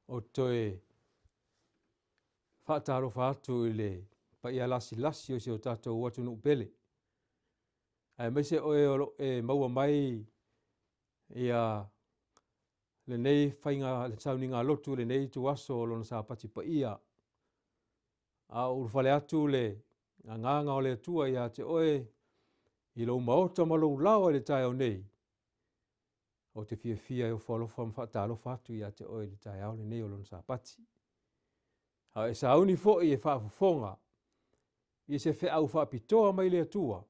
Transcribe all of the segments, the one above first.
Ou te toe faatalofa atu i le paia lasilasi o si o tatou atunuu pele, aemaise oe o lo o e maua mai ia lenei faiga sauniga lotu i lenei ituaso o lona Sapati paia. A o ulufale atu le Agaga o le Atua ia te oe i lou maota ma lou laoa i le taeao nei, ou te fiafia e ofo alofa ma faatalofa atu ia te oe i le taeao lenei o lona Sapati. A o e sauni foi e faafofoga i se feau faapitoa mai le Atua, ou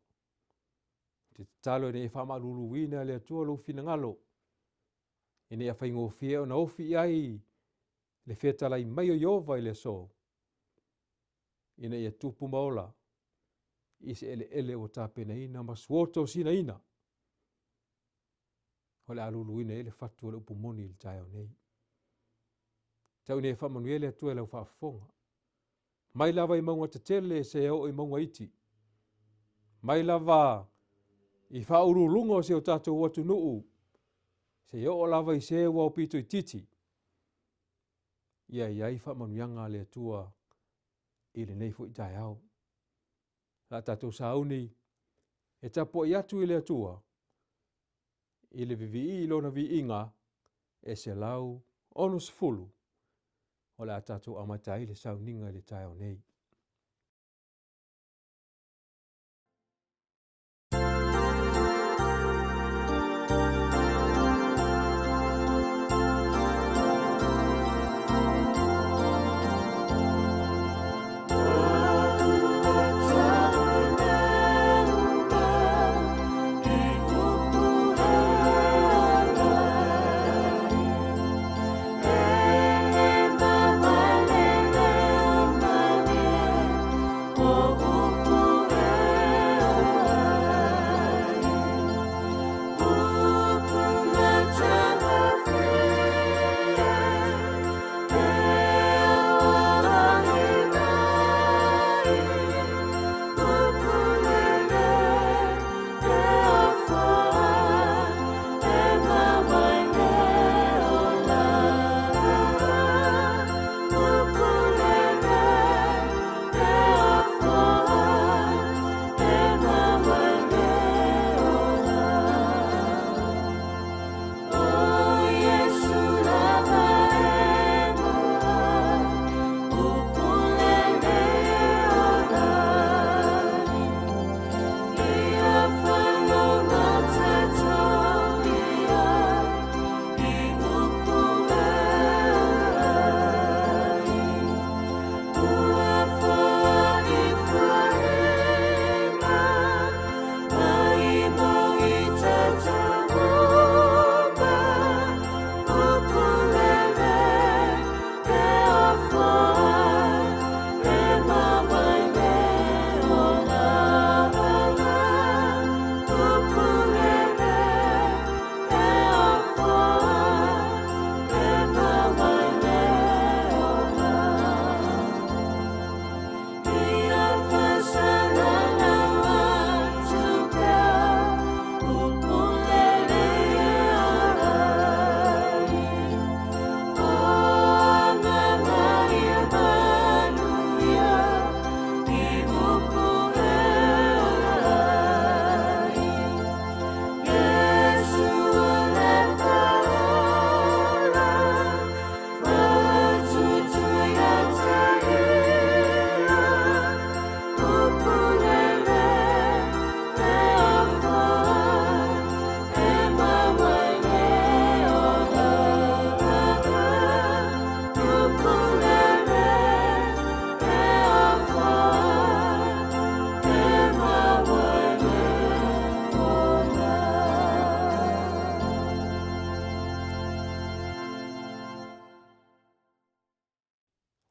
te tatalo ina ia faamaluluina e le Atua lou finagalo, ina ia faigofie ona ofi i ai le fetalai mai o Ieova i le aso, ina ia tupu ma ola i se eleele ua tapenaina ma suotosinaina o le a luluina ai le fatu o le upu moni i le taeao nei. Tau ina ia faamanuia le Atua i lau faafofoga. Mai lava i mauga tetele seia oo i mauga iti. Mai lava i faauluuluga o si o tatou atunuu seia oo lava i se ua aupito itiiti. Ia i ai faamanuiaga a le Atua i lenei foi taeao. O le a tatou sauni e tapuai atu i le Atua i le vivii i lona viiga e 160 o le a tatou amata ai le sauniga i le taeao nei.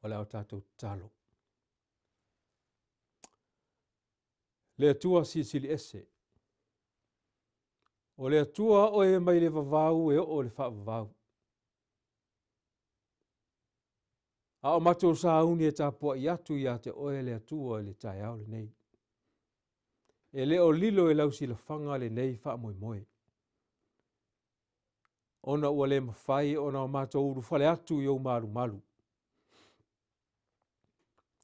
O le a tatou tatalo. Le Atua Silisili Ese, o le Atua oe mai le vavau e oo i le faavavau. A o matou sauni e tapuai atu ia te oe le Atua i le taeao lenei. E le o lilo i lau silafaga lenei faamoemoe. ona ua le mafai ona o matou ulufale atu i ou malumalu.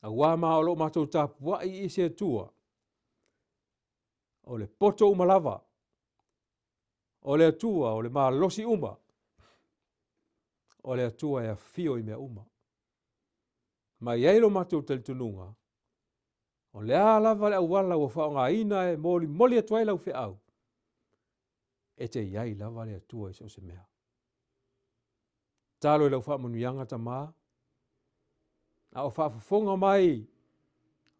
Auā ma o lo o matou tapuai i se Atua, o le poto uma lava, o le Atua o le malosi uma, o le Atua e afio i mea uma. Ma e i ai lo matou talitonuga, o le a lava le auala ua faaaogaina e molimoli atu ai lau feau, e te i ai lava le Atua i so o se mea. Tatalo i lau faamanuiaga Tama, a o faafofoga mai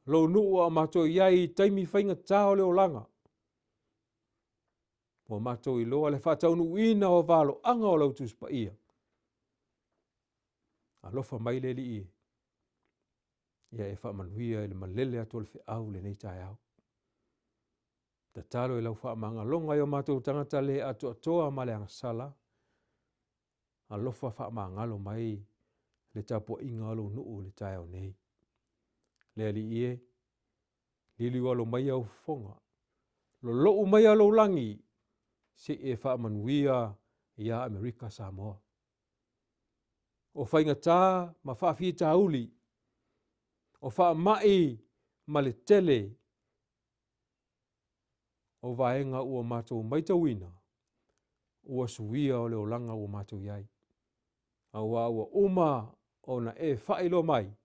lou nuu a o matou i ai i taimi faigata o le olaga, ua matou iloa le faataunuuina o valoaga o lau Tusi Paia. Alofa mai le Alii e, ia e faamanuia i le malele atu o le feau i lenei taeao. Tatalo i lau faamagaloga i o matou tagata le atoatoa ma le agasala, alofa faamagalo mai le tapuaiga a lou nuu i le taeao nei. Le Alii e, liliu alo mai au fofoga, lolou maia lou lagi se i e faamanuia ia Amerika Samoa. O faigata ma faafitauli, o faamai ma le tele o vaega ua matou matauina, ua suia o le olaga ua matou i ai, aua ua uma ona e faailoa mai,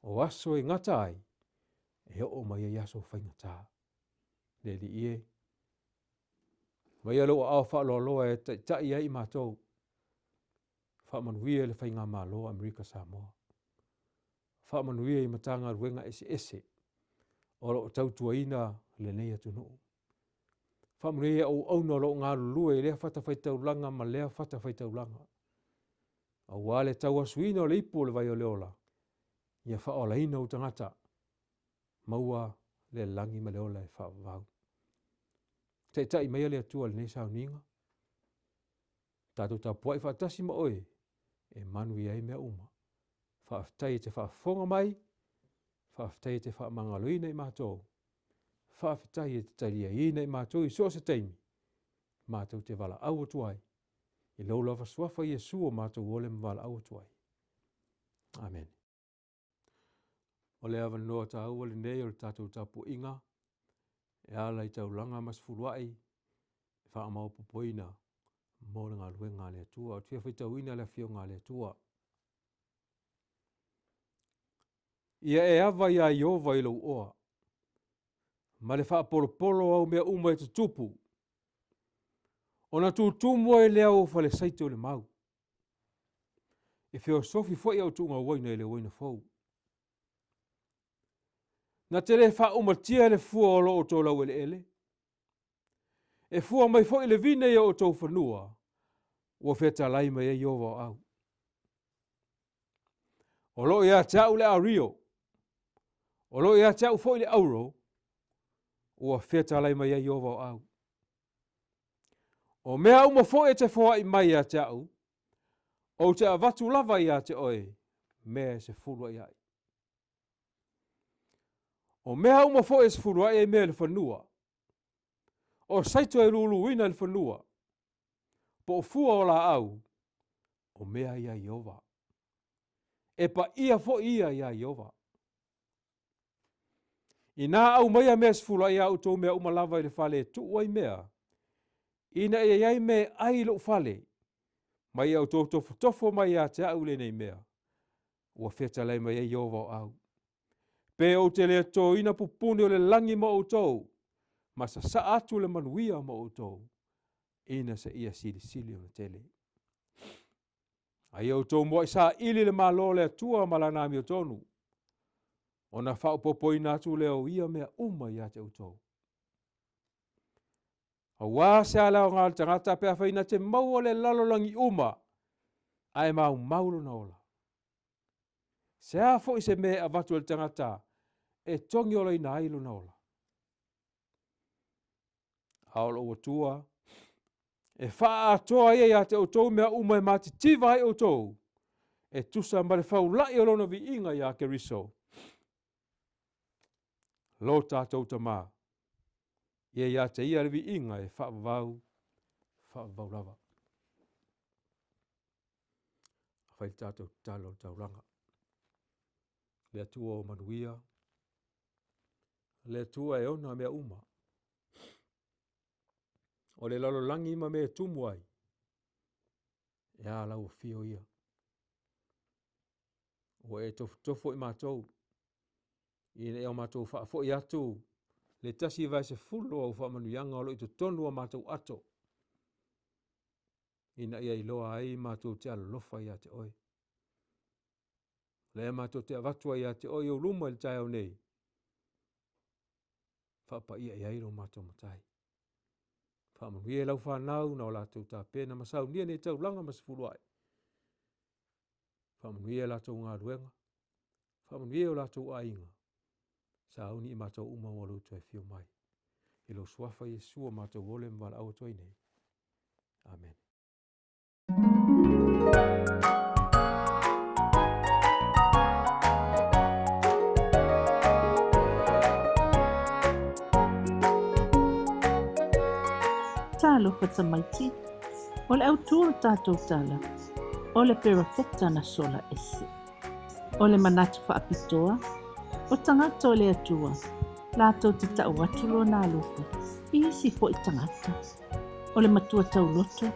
o aso e gata ai, e oo mai ai aso faigata. Le Alii e, aumaia lou aao faaloaloa e taitai ai i matou, faamanuia i le Faigamalo a Amerika Samoa, faamanuia i Matagaluega eseese o lo o tautuaina lenei atunuu. Faamanuia i auauna o lo o galulue i lea fatafaitaulaga ma lea fatafaitaulaga, aua le tauasuina o le ipu o le vai o le ola, ia faaolaina ou tagata, maua le lagi ma le ola e faavavau. Taitai maia le Atua i lenei sauniga, tatou tapuai faatasi ma oe e manuia ai mea uma. Faafetai e te faafofoga mai, faafetai e te faamagaloina i matou, faafetai e te taliaina i matou i so o se taimi matou te valaau atu ai, i lou lava suafa Iesu o matou ole ma valaau atu ai. Amene. O le avanoa taua lenei o le tatou tapuaiga e ala i taulaga ma sefuluai e faamaopoopoina mo le galuega a le Atua. Ou te fia faitauina le Afioga a le Atua. Ia e ava iā Ieova i lou oa, ma le faapolopolo o au mea uma e tutupu, ona tutumu ai lea o ou falesaito i le mau. E feosofi foi au tuugauaina i le uaina fou. Na te le faaumatia le fua o lo outou laueleele, e fua mai foi le vine i o outou fanua, ua fetalai mai ai Ieova o au. O lo o ia te au le ario, o lo o ia te au foi le auro, ua fetalai mai ai Ieova o au. O mea uma foi e te foai mai ia te au, ou te avatu lava ia te oe mea e sefulu ai. O mea uma foi e sefulu ai mea i le fanua, o saito e luluina i le fanua, po o fua o laau, o mea ia Ieova. E paia foi ia iā Ieova. Inā aumaia mea e sefulu ai a outou mea uma lava i le fale e tuu ai mea, ina ia i ai mea e ai i lou fale, ma ia outou tofotofo mai ia te au i lenei mea, ua fetalai mai ai Ieova o au. Pe ou te le totoina pupuni o le lagi mo outou, ma sasaa atu le manuia mo outou, ina seia silisili ona tele. A ia outou muai saili le Malo o le Atua ma lana amiotonu, ona faaopoopoina atu lea o ia mea uma ia te outou. Aua se a le aoga o le tagata pe afai na te maua le lalolagi uma, ae maumau lona ola. Se a foi se mea e avatu e le tagata e togiolaina ai lona ola? A o lou Atua, e faaatoa ia ia te outou mea uma e matitiva ai outou, e tusa ma le faulai o lona viiga iā Keriso, lo tatou Tamā. Ia ia te ia le viiga e faavavau, faavavau lava. Fai le tatou tatalo o le taulaga. Le Atua o manuia, le Atua e ona mea uma. O le lalolagi ma mea e tumu ai, e a lau afio ia. Ua e tofotofo i matou, ina ia o matou faafoi atu le 1/10 o au faamanuiaga o lo o i totonu o matou ato, ina ia iloa ai matou te alolofa ia te oe. Lea matou te avatu ai ia te oe i ou luma i le taeao nei, faapaia i ai lo matou Matai. Faamanuia i lau fanau na o latou tapena ma saunia nei taulaga ma sefuluai. Faamanuia i latou galuega, faamanuia i o latou aiga, sauni i matou uma mo lou toe afio mai. I lou suafa Iesu o matou ole ma valaau atu ai nei. Amene. Talofa tamaiti, o le autū o le tatou tala, o le perofeta na sola ese. O le manatu faapitoa, o tagata o le Atua, latou te tau atu lona alofa i isi foi tagata. O le matua tauloto,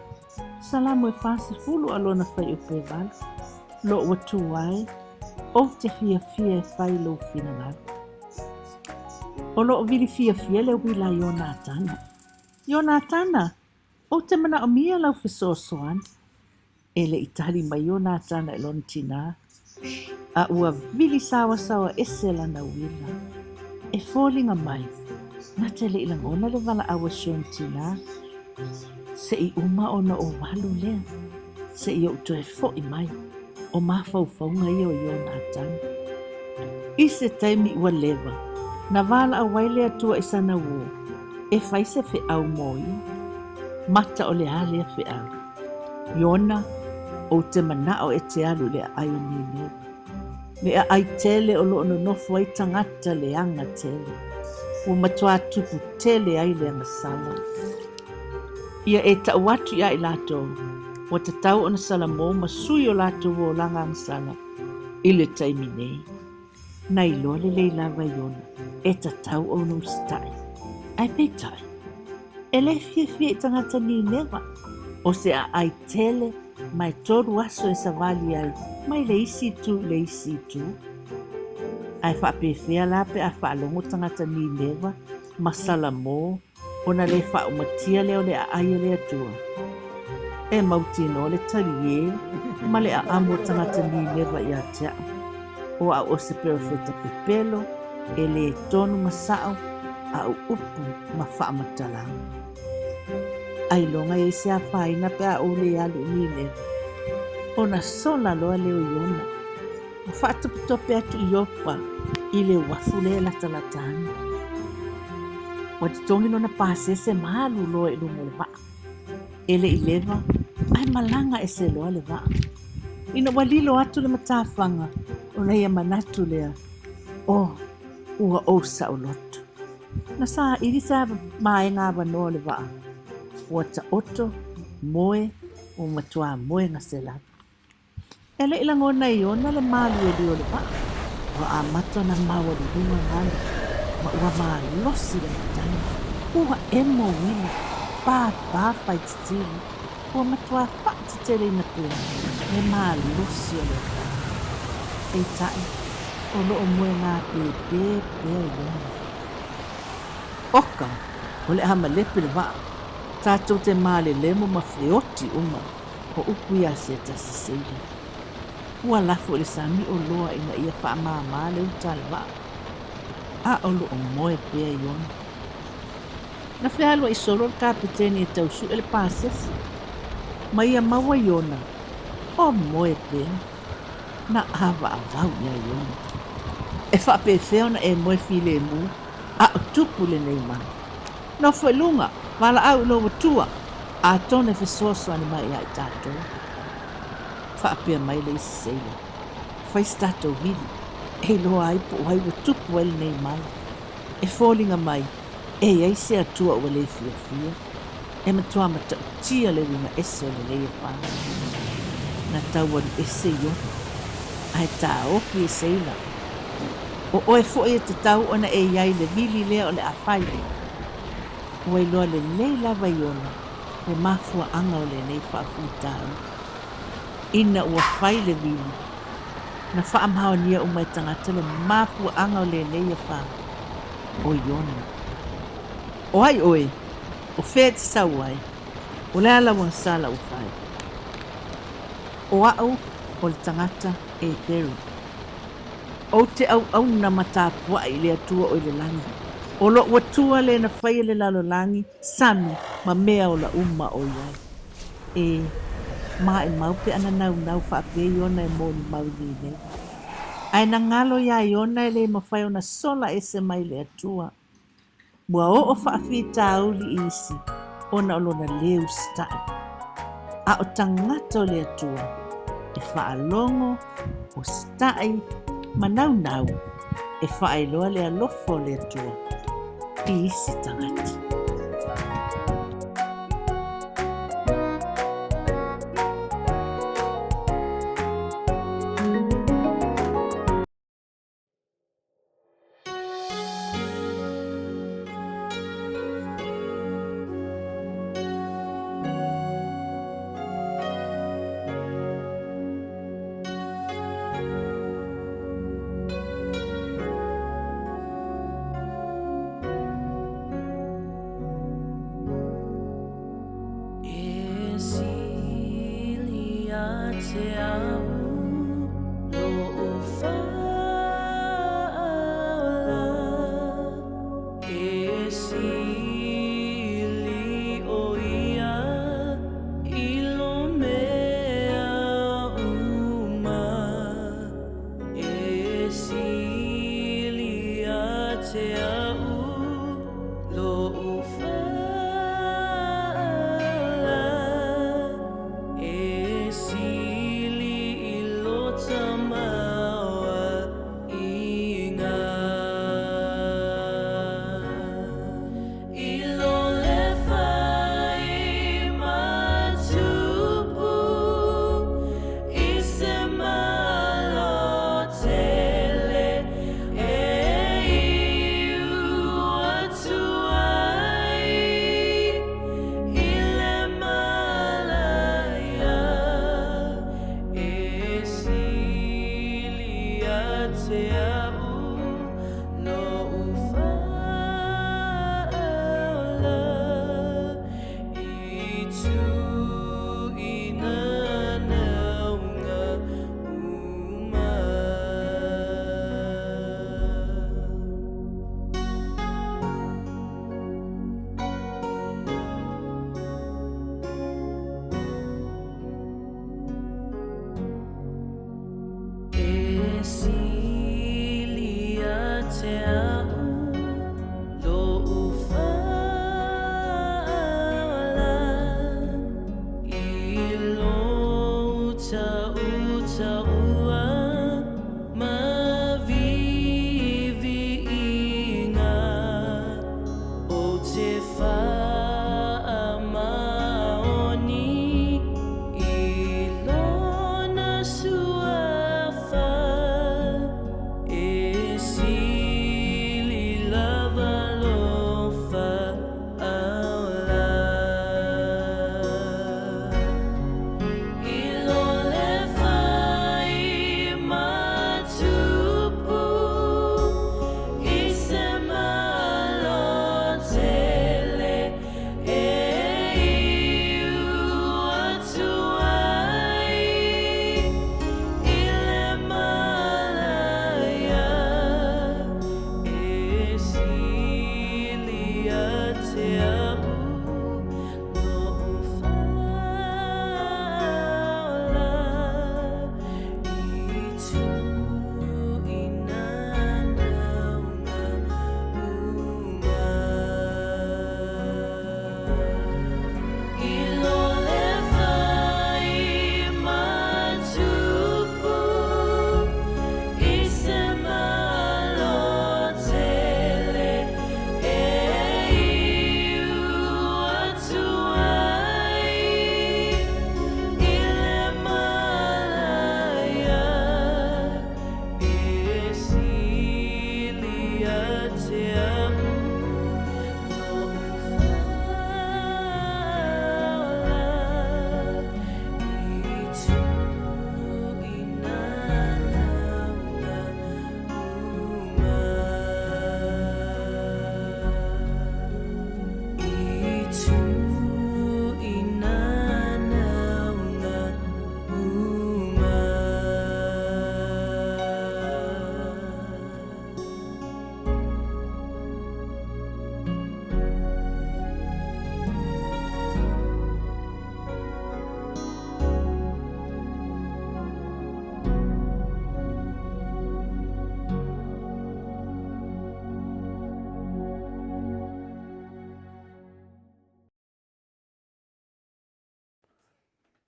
Salamo e 40 a lona fuaiupu e 8, Lou Atua e, ou te fiafia e fai lou finagalo. O loo vili fiafia le uila Ionatana. Ionatana, ou te manaomia lau fesoasoani. E le i tali mai Ionatana i lona tinā, a ua vili saoasaoa ese lana uila. E foliga mai, na te le i lagona le valaau a si ona tinā. Se i uma ona ou alu lea, se i ou toe fo'i mai, o mafaufauga ia o Ionatana. I se taimi ua leva, na valaau ai le Atua i sana uō, e fai se feau mo ia. Mata o le a lea feau? Iona, ou te manao e te alu i le aai o Nineva. Le aai tele o loo nonofo ai tagata leaga tele. Ua matuā tupu tele ai le agasala. Ia e tau atu iā i latou, ua tatau ona salamo ma sui o latou olaga agasala i le taimi nei. Na iloa lelei lava Iona e tatau ona usitai. Ae peitai, e le fiafia i tagata Nineva, o se aai tele ma e tolu aso e savali ai mai le isi itu i le isi itu. Ae faapefea la pe a faalogo tagata Nineva ma Salamo ona le faaumatia lea o le aai a le Atua? E mautinoa le taliē ma le aamo o tagata Nineva ia te au. O au o se perofeta pepelo, e lē tonu ma sao au upu ma faamatalaga. Ailoga e i ai se afaina pe a ou le alu i Nineva? Ona sola loa lea o Iona. Ua faatopetope atu i Iopa i le uafu lea e latalata ana. Ua totogi lona pasese ma alu loa i luga o le vaa. E le i leva, ae malaga ese loa le vaa. Ina ua lilo atu le matafaga, ona ia manatu lea, Oh, ua ou saoloto. Na saili se vaega avanoa o le vaa. Ua taoto, moe, ua matuā moe gase lava. E le i lagona e Iona le māluelue o le vaa, ua amata ona maualuluga galu, ma ua malosi le matagi. Ua emo uila, pāpā faititili, ua matuā faateteleina pea le malosi o le agaga. Peitai, o lo o moegā pēpē pea Iona. Oka, o le a malepe le vaa, tatou te malelemo ma feoti uma. O upu ia a se tasi seila. Ua lafo i le sami o loa ina ia faamāmā le uta a le vaa, a o lo o moe pea Iona. Na fealuai solo le kapeteni e tau suʻe le pasese, ma ia maua Iona, o moe pea. Na ʻāwaʻawau iā Iona. E faapefea ona e moe filemu, a o tupu lenei mala? Nofo i luga, valaau i lou Atua, atonu e fesoasoani mai iā i tatou. Faapea mai le isi seila, Fai se tatou vili, e iloa ai po o ai ua tupu ai lenei mala. E foliga mai, e i ai se Atua ua le fiafia. E matua matautia le uiga ese o lelei e fā. Na tau alu ese Iona, ae taofi e Seila, O oe foi e tatau ona e i ai i le vili lea o le a fai. Ua iloa lelei lava e Iona le mafuaaga o lenei faafitauli. Ina ua fai le vili, na faamaonia uma e tagata le mafuaaga o lenei afa, o Iona. O ai oe? O fea e te sau ai? O le a lau agasala ua fai? O au o le tagata Eperu. Ou te auauna ma tapuai i le Atua o i le lagi. O loʻu Atua le na faia le lalolagi, sami, ma mea ola uma o i ai. E maʻimau pe a na naunau faapea Iona e molimau i Nineva. Ae na galo iā Iona e le mafai ona sola ese mai le Atua. Ua oo faafitauli i isi ona o lona lē usitai. A o tagata o le Atua, e faalogo, usitai, ma naunau e faailoa le alofa o le Atua i isi tagata. E sili ia te au loʻu faaola, E sili ʻo ia i lo mea uma, E sili ia te aʻu loʻu faaola, E sili i lo tamaoaiga. I lo le fai matupu i se malo tele e iu atu ai i le malaia, e sili ia te aʻu loʻu faaola i tuʻi nanauga uma. E sili ia te aʻu loʻu faaola i lo utautaua ma viiviiga o te faamaoni i lona suafa.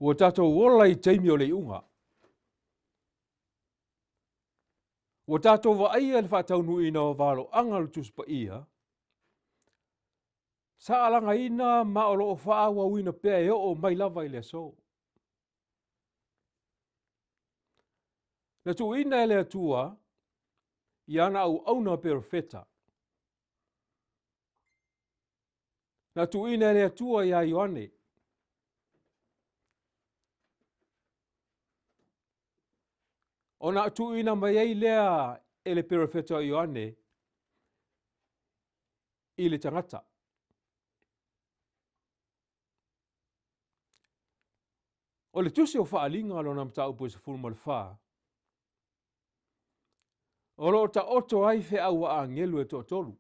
Ua tatou ola i taimi o le iuga. Ua tatou vaaia i le faataunuuina o valoaga o le Tusi Paia, sa alagaina ma o lo o faaauauina pea e oo mai lava i le aso. Na tuuina e le Atua i ana auauna perofeta. Na tuuina e le Atua iā Ioane. Ona tuuina mai ai lea e le perofeta o Ioane i le tagata. O le tusi o Faaaliga lona mataupu e 14, o lo o taoto ai feau a agelu e toatolu.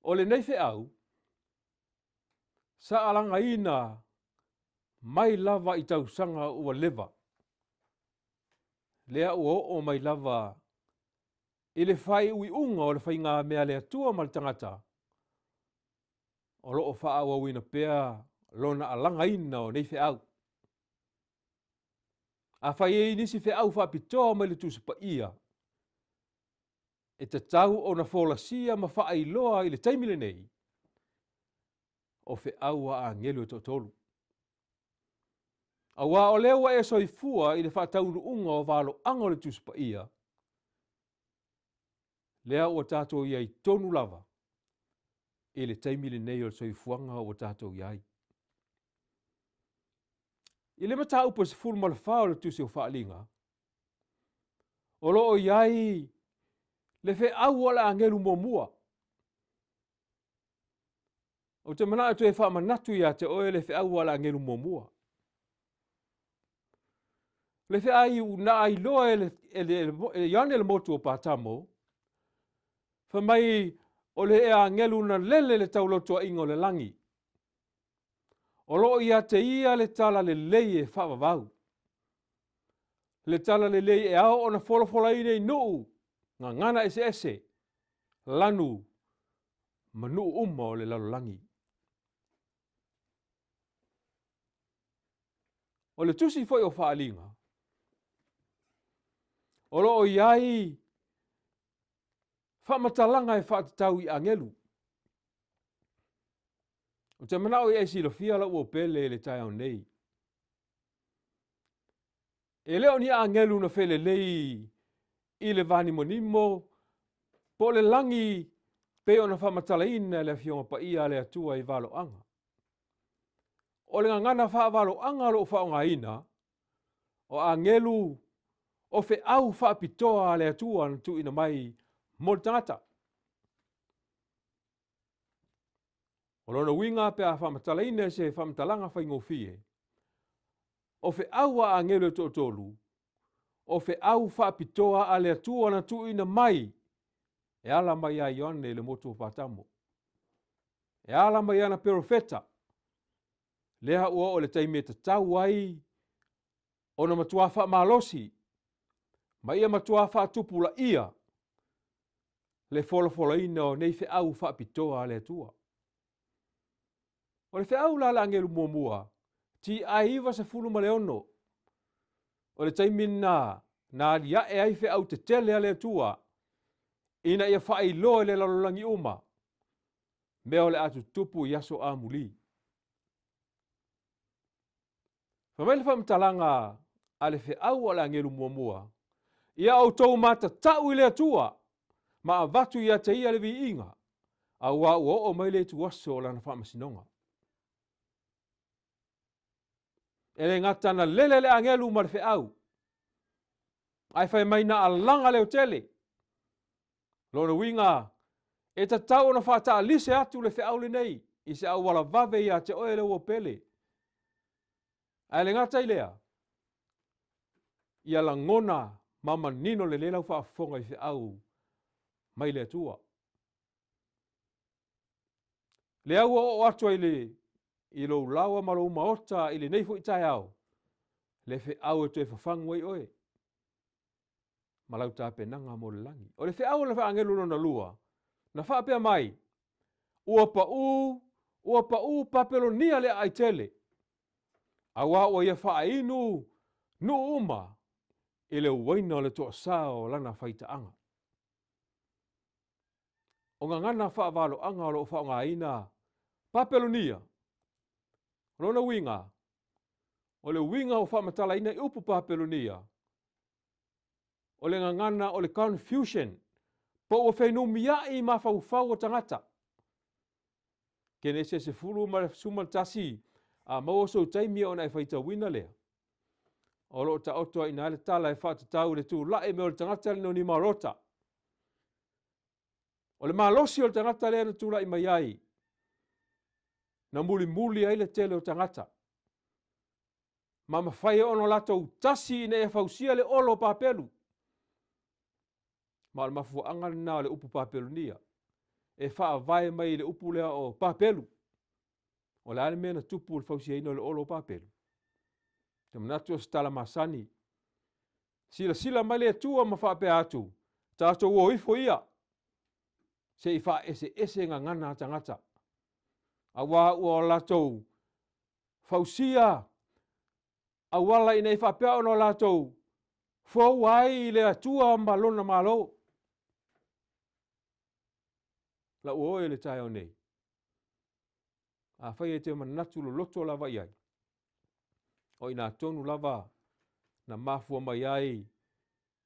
O lenei feau, sa alagaina mai lava i tausaga ua leva, lea ua oo mai lava i le faaiuiuga o le faigamea a le Atua ma le tagata, o lo o faaauauina pea lona alagaina o nei feau. Afai e i ai nisi feau faapitoa mai le Tusi Paia, e tatau ona folasia ma faailoa i le taimi lenei, o feau a agelu e toatolu. Aua o lea ua e soifua i le faataunuuga o valoaga o le Tusi Paia, lea ua tatou i ai tonu lava i le taimi lenei o le soifuaga ua tatou i ai. I le mataupu e 14 o le Tusi o Faaaliga, o lo o i ai le feau a le agelu muamua. Ou te manao e toe faamanatu ia te oe le feau a le agelu muamua. Le feau na ailoa e, le, e, le, e Ioane le motu o Patamo, fai mai o le agelu na lele le taulotoaiga o le lagi. O lo o ia te ia le tala lelei e faavavau. Le tala lelei e ao ona folafolaina i nuu, gagana eseese, lanu ma nuu uma o le lalolagi. O le tusi foi o Faaaliga, o lo o i ai faamatalaga e faatatau i agelu. Ou te manao ia e silafia lau uaupele i le taeao nei. E le o ni agelu na felelei i le vanimonimo po o le lagi pei ona faamatalaina e le Afioga Paia a le Atua i valoaga. O le gagana faavaloaga o lo o faaaogaina, o agelu o feau faapitoa a le Atua na tuuina mai mo le tagata. O lona uiga pe a faamatalaina i se faamatalaga faigofie, o feau a agelu e toatolu, o feau faapitoa a le Atua na tuuina mai e ala mai ia Ioane i le motu o Patamo, e ala mai ana perofeta, lea ua oo i le taimi e tatau ai ona matuā faamalosi ma ia matuā faatupulaia le folafolaina o nei feau faapitoa a le Atua. O le feau la a le agelu muamua, TI 96, o le taimi lena na aliae ai feau tetele a le Atua ina ia faailoa i le lalolagi uma mea o le a tutupu i aso amuli. Fai mai le faamatalaga a le feau a le agelu muamua, Ia outou matatau i le Atua ma avatu ia te ia le viiga, aua ua oo mai le ituaso o lana faamasinoga. E le gata na lele le agelu ma le feau, ae fai mai na alaga leotele. Lona uiga, e tatau ona faataalise atu le feau lenei i se auala vave ia te oe le ua pele. Ae le gata i lea, ia lagona ma manino lelei lau faafofoga i feau mai le Atua. Lea ua oo atu ai le i lou laoa ma lou maota i lenei foi taeao, le feau e toe fafagu ai oe ma lau tapenaga mo le lagi. O le feau o le agelu lona lua, na faapea mai, ua pau, Ua paʻū Papelonia le aai tele, auā ua ia faainu nuu uma i le uaina o le toasā o lana faitaaga. O gagana faavaloaga o lo o faaaogaina Papelonia, o lona uiga, o le uiga ua faamatalaina i upu Papelonia, o le gagana o le confusion, po ua fenumiai mafaufau o tagata. Kenese 11, a maua sou taimi ona e faitauina lea. O lo o taoto ai i ina le tala e faatatau i le tulai mai o le tagata lenei o Nimarota. O le malosi o le tagata lea na tulai mai ai, na mulimuli ai le tele o tagata. Ma mafai ai ona latou tasi ina ia fausia le olo o Papelu. Ma o le mafuaaga lena o le upu Papelonia e faavae mai i le upu lea o Papelu. O le a le mea na tupu i le fausiaina o le olo o Papelu? Ou te manatu o se tala masani. Silasila mai le Atua ma faapea atu, tatou o ifo ia, se i faaeseese gagana a tagata. Auā ua latou fausia auala ina ia faapea ona latou foua ai i le Atua ma lona Malo. Lau oe i le taeao nei, afai e te manatu loloto lava i ai, o i ina tonu lava na mafua mai ai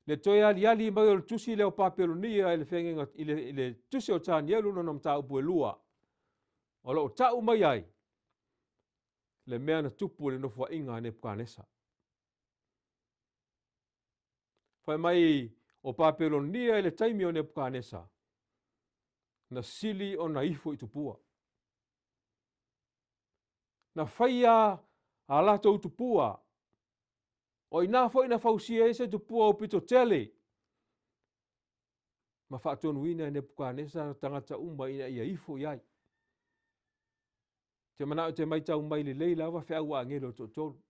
le toe aliali mai o le tusi lea o Papelonia i le feagaiga i le tusi o Tanielu lona mataupu e lua, o lo o tau mai ai le mea na tupu i le nofoaiga a Nepukanesa. Fai mai o Papelonia i le taimi o Nepukanesa, na sili ona ifo i tupua. Na faia a latou tupua, o i ina foi na fausia ai se tupua aupito tele, ma faatonuina e Nepukanesa tagata uma ina ia ifo i ai. Ou te manao e te matau mai lelei lava feau a agelo e toatolu.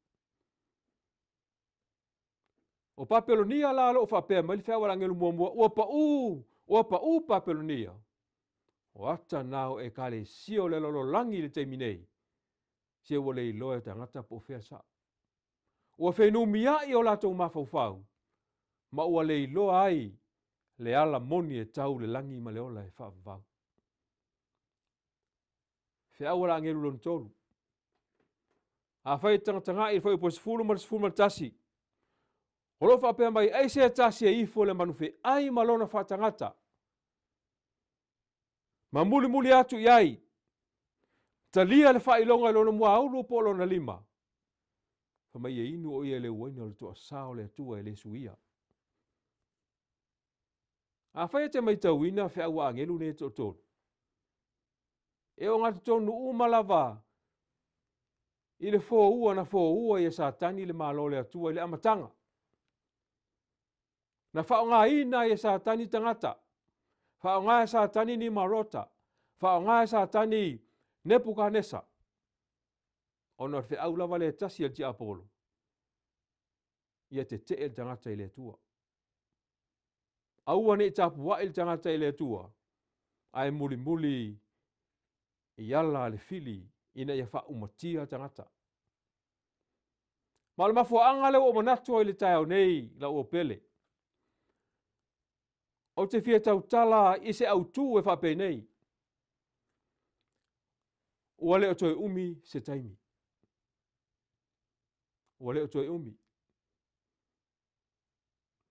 O Papelonia la o lo o faapea mai le feau a le agelo muamua, ua paʻū, ua paʻū Papelonia. O ata na o ekalesia o le lalolagi i le taimi nei, se ua le iloa e tagata po o fea sao. Ua fenumiai o latou mafaufau, ma ua le iloa ai le ala moni e tau le lagi ma le ola e faavavau. Feau a le agelu lona tolu. Afai e tagatagai i le fuaiupu e 10 ma le 11, o lo o faapea mai, ai se tasi e ifo le manufeai ma lona faatagata, ma mulimuli atu i ai, talia le faailoga i lona muaulu po o lona lima, fai mai e inu o ia i le uaina o le toasā o le Atua e le suia. Afai e te matauina feau a agelu nei e toatolu, e ogatotonu uma lava i le foua na foua ai e Satani le Malo o le Atua i le amataga. Na faaaogaina ai e Satani tagata, faaaoga e Satani Nimarota, faaaoga e Satani Nepukanesa, ona o le feau lava lea e tasi a le tiapolo, ia tetee le tagata i le Atua. Aua ne i tapuai le tagata i le Atua, ae mulimuli i ala a le fili ina ia faaumatia tagata. Ma o le mafuaaga lea ua ou manatu ai i le taeao nei, lau uo pele, ou te fia tautala i se autu e faapenei, ua le o toe umi se taimi. Ua le o toe umi.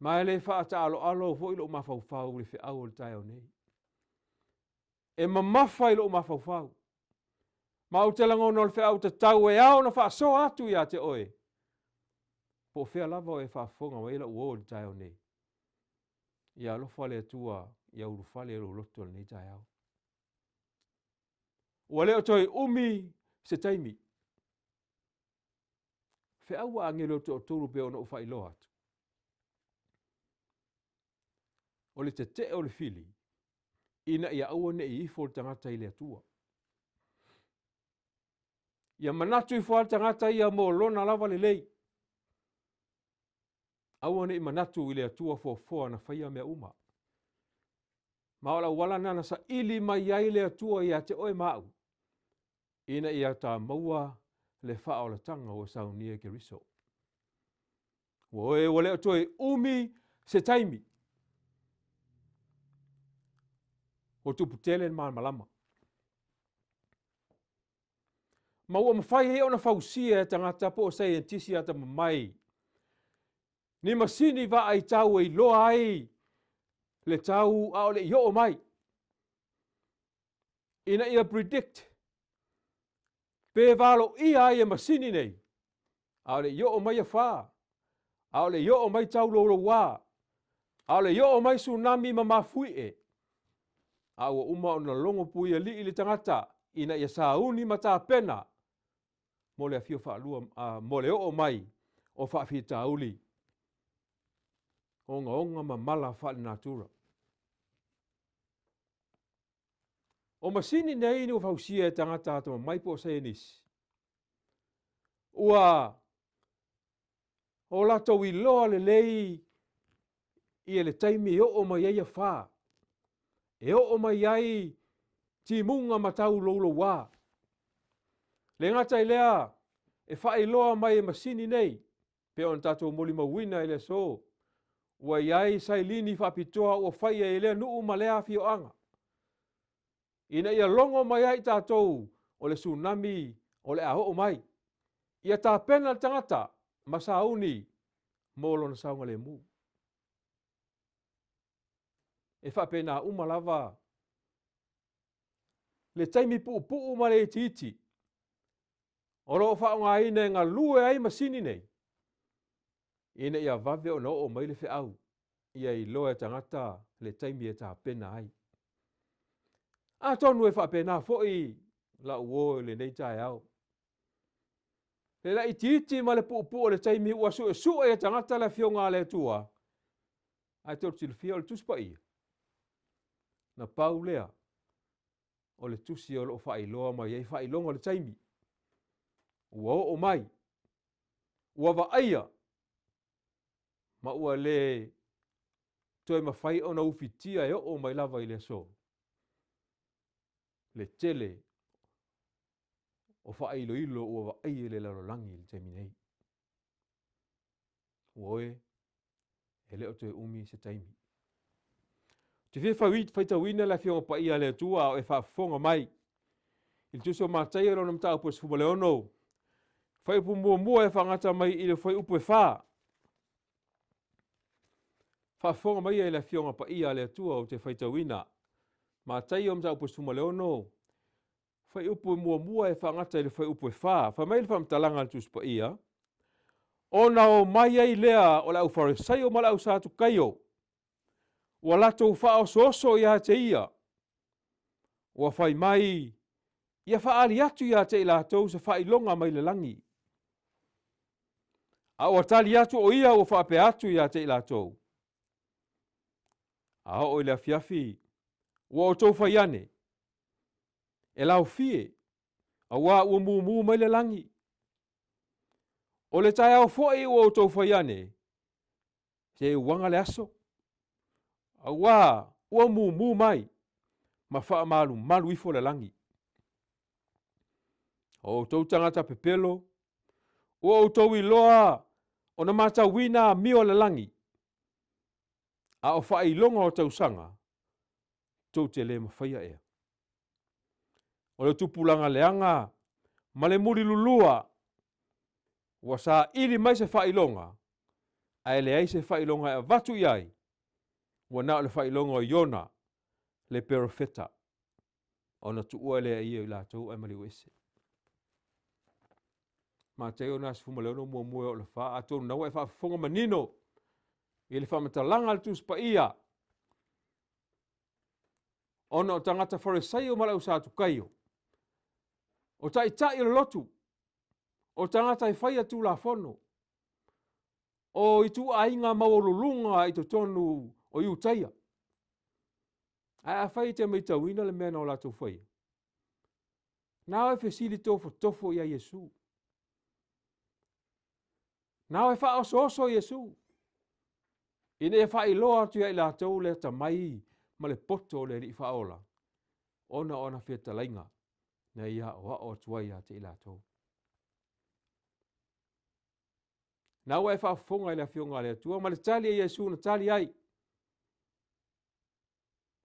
Ma e le faataaloalo foi lou mafaufau i le feau o le taeao nei. E mamafa i lou mafaufau. Ma ou te lagona o le feau tatau e ao ona faasoa atu ia te oe. Po o fea lava o e faafofoga mai ai lau uo i le taeao nei. Ia alofa le Atua ia ulufale i lou loto i lenei taeao. Ua le o toe umi se taimi. Feau a agelo e toatolu pei ona ou faailoa atu. O le tetee o le fili, ina ia aua ne i ifo le tagata i le Atua. Ia manatu ifo lava le tagata ia mo lona lava lelei. Aua ne i manatu i le Atua foafoa na faia mea uma. Ma o le auala lena na saili mai ai le Atua ia te oe ma au. Ina ia ta maua le faaolataga ua saunia e Keriso. Ua oe ua le o toe umi se taimi. Ua tupu tele le malamalama. Ma ua mafai ai ona fausia e tagata po o saienitisi atamamai ni masini vaai tau e iloa ai le tau a o le i oo mai, ina ia predict pe valoia ai e masini nei, a o le i oo mai afa, a o le i oo mai taulouloua, a o le i oo mai tsunami ma mafuie, a ua uma ona logo puialii le tagata ina ia sauni ma tapena mo le afio faalua, mo le oo mai o faafitauli ogaoga ma mala faalenatura. O masini nei ina ua fausia e tagata atamamai po o saienisi, ua o latou iloa lelei ia le taimi e oo mai ai afa, e oo mai ai timuga ma taulouloua. Le gata i lea, e faailoa mai e masini nei, pei ona tatou molimauina i le aso, ua i ai sailini faapitoa ua faia i lea nuu ma lea afioaga, ina ia logo mai ai i tatou o le tsunami o le a oo mai. Ia tapena le tagata ma sauni mo lona saogalemu. E faapena uma lava le taimi puupuu ma le itiiti o lo o faaaogaina e galue ai masini nei, ina ia vave ona oo mai le feau, ia iloa e tagata le taimi e tapena ai. Atonu e faapena foi lau uo i lenei taeao. Le laitiiti ma le puupuu o le taimi ua suesue e tagata le Afioga a le Atua, ae tou te silafia o le Tusi Paia, na pau lea o le tusi o lo o faailoa mai ai faailoga o le taimi. Ua oo mai, ua vaaia, ma ua le toe mafai ona ufitia e oo mai lava i le aso, le tele o faailoilo ua vaaia i le lalolagi i le taimi nei. Ua oe, e le o toe umi se taimi. Ou te fia faitauina le Afioga Paia a le Atua a o e faafofoga mai i le Tusi o Mataio lona mataupu e 16, fuaiupu muamua e faagata mai i le fuaiupu e 4. Faafofoga mai i le Afioga Paia a le Atua ou te faitauina. Mataio mataupu e 16, fuaiupu muamua e faagata i le fuaiupu e 4. Fai mai le faamatalaga a le Tusi Paia, ona o mai ai lea o le aufarisaio ma le ausatukaio, ua latou faaosooso ia te ia, ua fai mai, ia faaali atu ia te i latou se faailoga mai le lagi. A ua tali atu o ia ua faapea atu ia te i latou, a oo i le afiafi, ua outou fai ane, e laofie, auā ua mumu mai le lagi. O le taeao foi ua outou fai ane, se uaga le aso, auā ua mumu mai, ma faamalumalu ifo le lagi. O outou tagata pepelo, ua outou iloa ona matauina amio a le lagi, a o faailoga o tausaga, tou te le mafaia ea. O le tupulaga leaga ma le mulilulua, ua saili mai se faailoga, ae leai se faailoga e avatu i ai, ua na o le faailoga o Iona, le perofeta, ona tuua lea e ia i latou ae maliu ese. Mataio na 16 muamua e oo i le 4, atonu na ua e faafofoga manino i le faamatalaga a le Tusi Paia, ona o tagata Farisaio ma le au Satukaio, o taitai o le lotu, o tagata e faia Tulafono, o ituaiga maualuluga i totonu o Iutaia. Ae afai e te matauina le mea na o latou faia, na o e fesili tofotofo ia Iesu. Na o e faaosooso Iesu, ina ia faailoa atu ia i latou le atamai ma le poto o le Alii Faaola, ona o ana fetalaiga. Na ia aʻoaʻo atu ai ia te i latou. Na ua e faafofoga i le Afioga a le Atua ma le tali a Iesu na tali ai.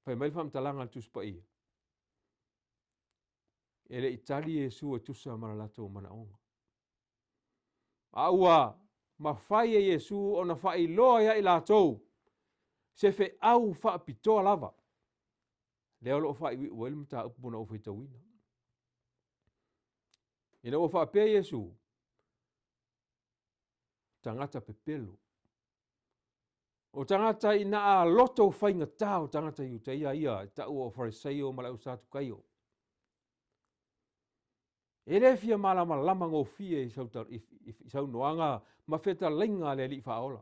Fai mai le faamatalaga a le Tusi Paia, e le i tali Iesu e tusa ma le latou manaoga. A ua mafai e Iesu ona faailoa ia i latou se feau faapitoa lava, lea o lo o faaiuiu ai le mataupu na ou faitauina. Ina ua faapea Iesu, tagata pepelo, o tagata ina a loto faigata o tagata Iutaia ia e taua o Farisaio ma le au Satukaio. E le fia malamalama gofie i saunoaga ma fetalaiga a le Alii Faaola.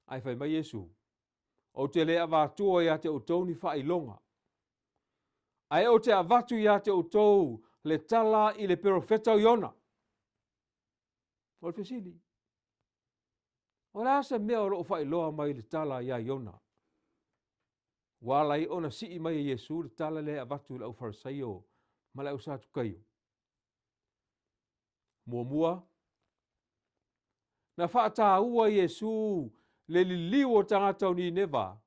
Ae fai mai Iesu, ou te le avatua ia te outou ni faailoga, ae ou te avatu ia te outou le tala i le perofeta o Iona. O le fesili, o le a se mea o lo o faailoa mai le tala ia Iona? Ua ala ai ona sii mai e Iesu le tala lea e avatu i le aufarisaio ma le ausatukaio. Muamua, na faataua Iesu le liliu o tagata o Nineva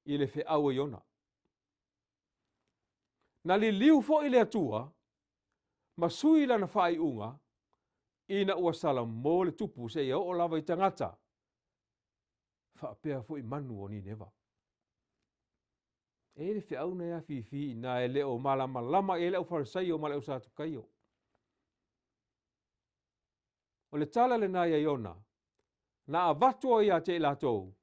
i le feau a Iona. Na liliu foi le Atua ma sui lana faaiuga ina ua salamo le tupu seia oo lava i tagata faapea foi manu o Nineva. E i ai le feau na e afifi i ina e le o malamalama i ai le aufarisaio ma le ausatukaio. O le tala lena ia Iona, na avatu ai ia te i latou,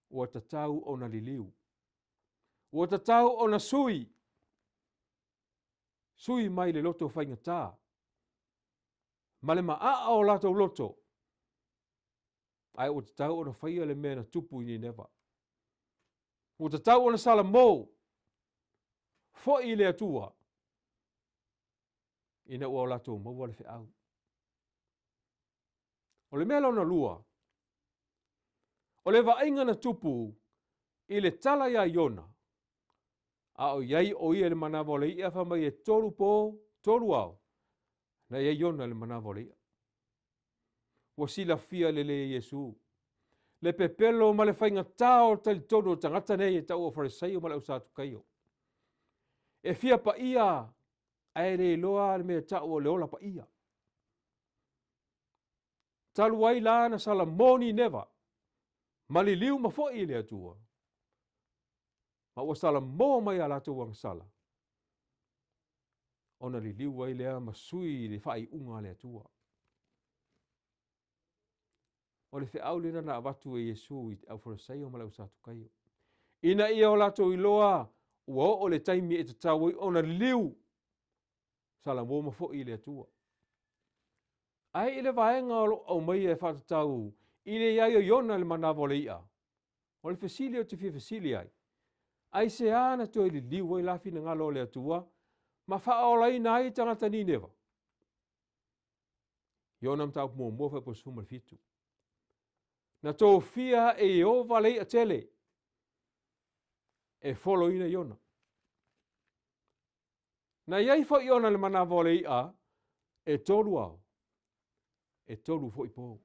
ua tatau ona liliu, ua tatau ona sui, sui mai le loto faigata ma le maaa o latou loto, ae ua tatau ona faia le mea na tupu i Nineva. Ua tatau ona salamo foi i le Atua ina ua o latou maua le feau. O le mea lona lua, o le vaaiga na tupu i le tala ia Iona, a o i ai o ia i le manava o le i'a, fai mai e 3 po, 3 ao, na i ai Iona i le manava o le i'a. Ua silafia lelei e Iesu le pepelo ma le faigata o talitonu o tagata nei e taua o Farisaio ma le au Satukaio. E fia paia ae le iloa le mea e tau o le ola paia. Talu ai la na salamo Nineva, ma liliu ma foi i le Atua, ma ua salamo mai a latou agasala, ona liliu ai lea ma sui i le faaiuga a le Atua. O le feau lena na avatu e Iesu i le aufarisaio ma le ausatukaio, ina ia o latou iloa ua oo le taimi e tatau ai ona liliu, salamo ma foi i le Atua. Ae i le vaega o lo o aumaia e faatatau i le iai o Iona i le manava o le i'a, o le fesili ou te fia fesili ai, aisea na toe liliu ai la finagalo o le Atua ma faaolaina ai tagata Nineva? Iona mataupu muamua fuaiupu 17. Na tofia e Ieova le i'a tele e foloina Iona. Na i ai foi Iona i le manava o le i'a e 3 ao, e 3 foi po.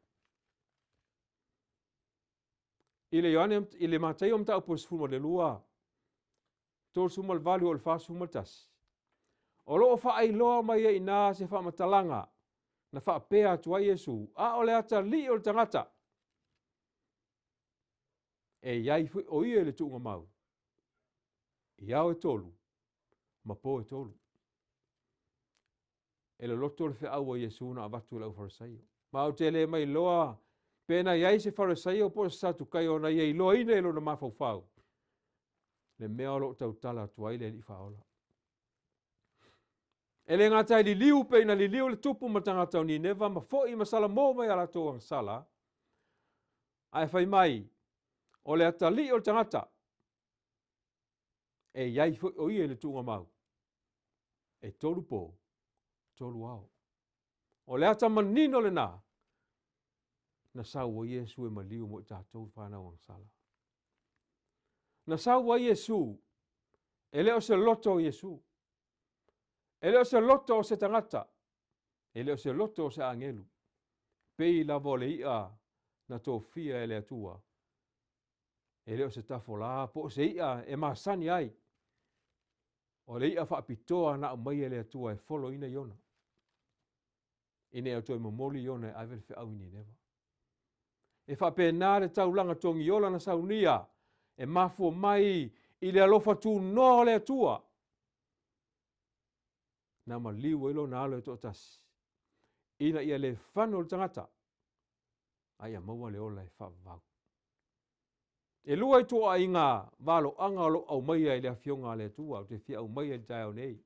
I le Ioane, i le Mataio mataupu 12, 38 o le 41, o lo o faailoa mai ai ina se faamatalaga na faapea atu ai Iesu, a o le atalii o le tagata, e i ai foi o ia i le tuugamau, i ao e 3, ma po e 3. E loloto le feau a Iesu na avatu i le aufarisaio. Ma ou te le mailoa pe na i ai se farisaio po o se Satukaio na ia iloaina i lona mafaufau le mea o lo o tautala atu ai le Alii Faaola. E le gata e liliu pe ina liliu le tupu ma tagata o Nineva ma foi ma salamo mai a latou agasala, ae fai mai, o le atalii o le tagata, e i ai foi o ia i le tuugamau, e 3 po, 3 ao. O le ata manino lena, na sau ai Iesu e maliu mo i tatou whanau agasala. Na sau ai Iesu, e le o se loto o Iesu. E le o se loto o se tagata, e le o se loto o se agelu. Pei lava o le i'a na tofia e le Atua. E le o se tafolā po o se i'a e masani ai. O le i'a faapitoa na aumaia e le Atua e foloina Iona. Ina ia toe momoli Iona e ave le feau i Nineva. E faapena le taulaga togiola na saunia e mafua mai i le alofa tunoa o le Atua. Na maliu ai lona alo e toatasi, ina ia le fano le tagata, a ia maua le ola e faavavau. E lua ituaiga valoaga o lo o aumaia i le Afioga a le Atua ou te fia aumaia i le taeao nei.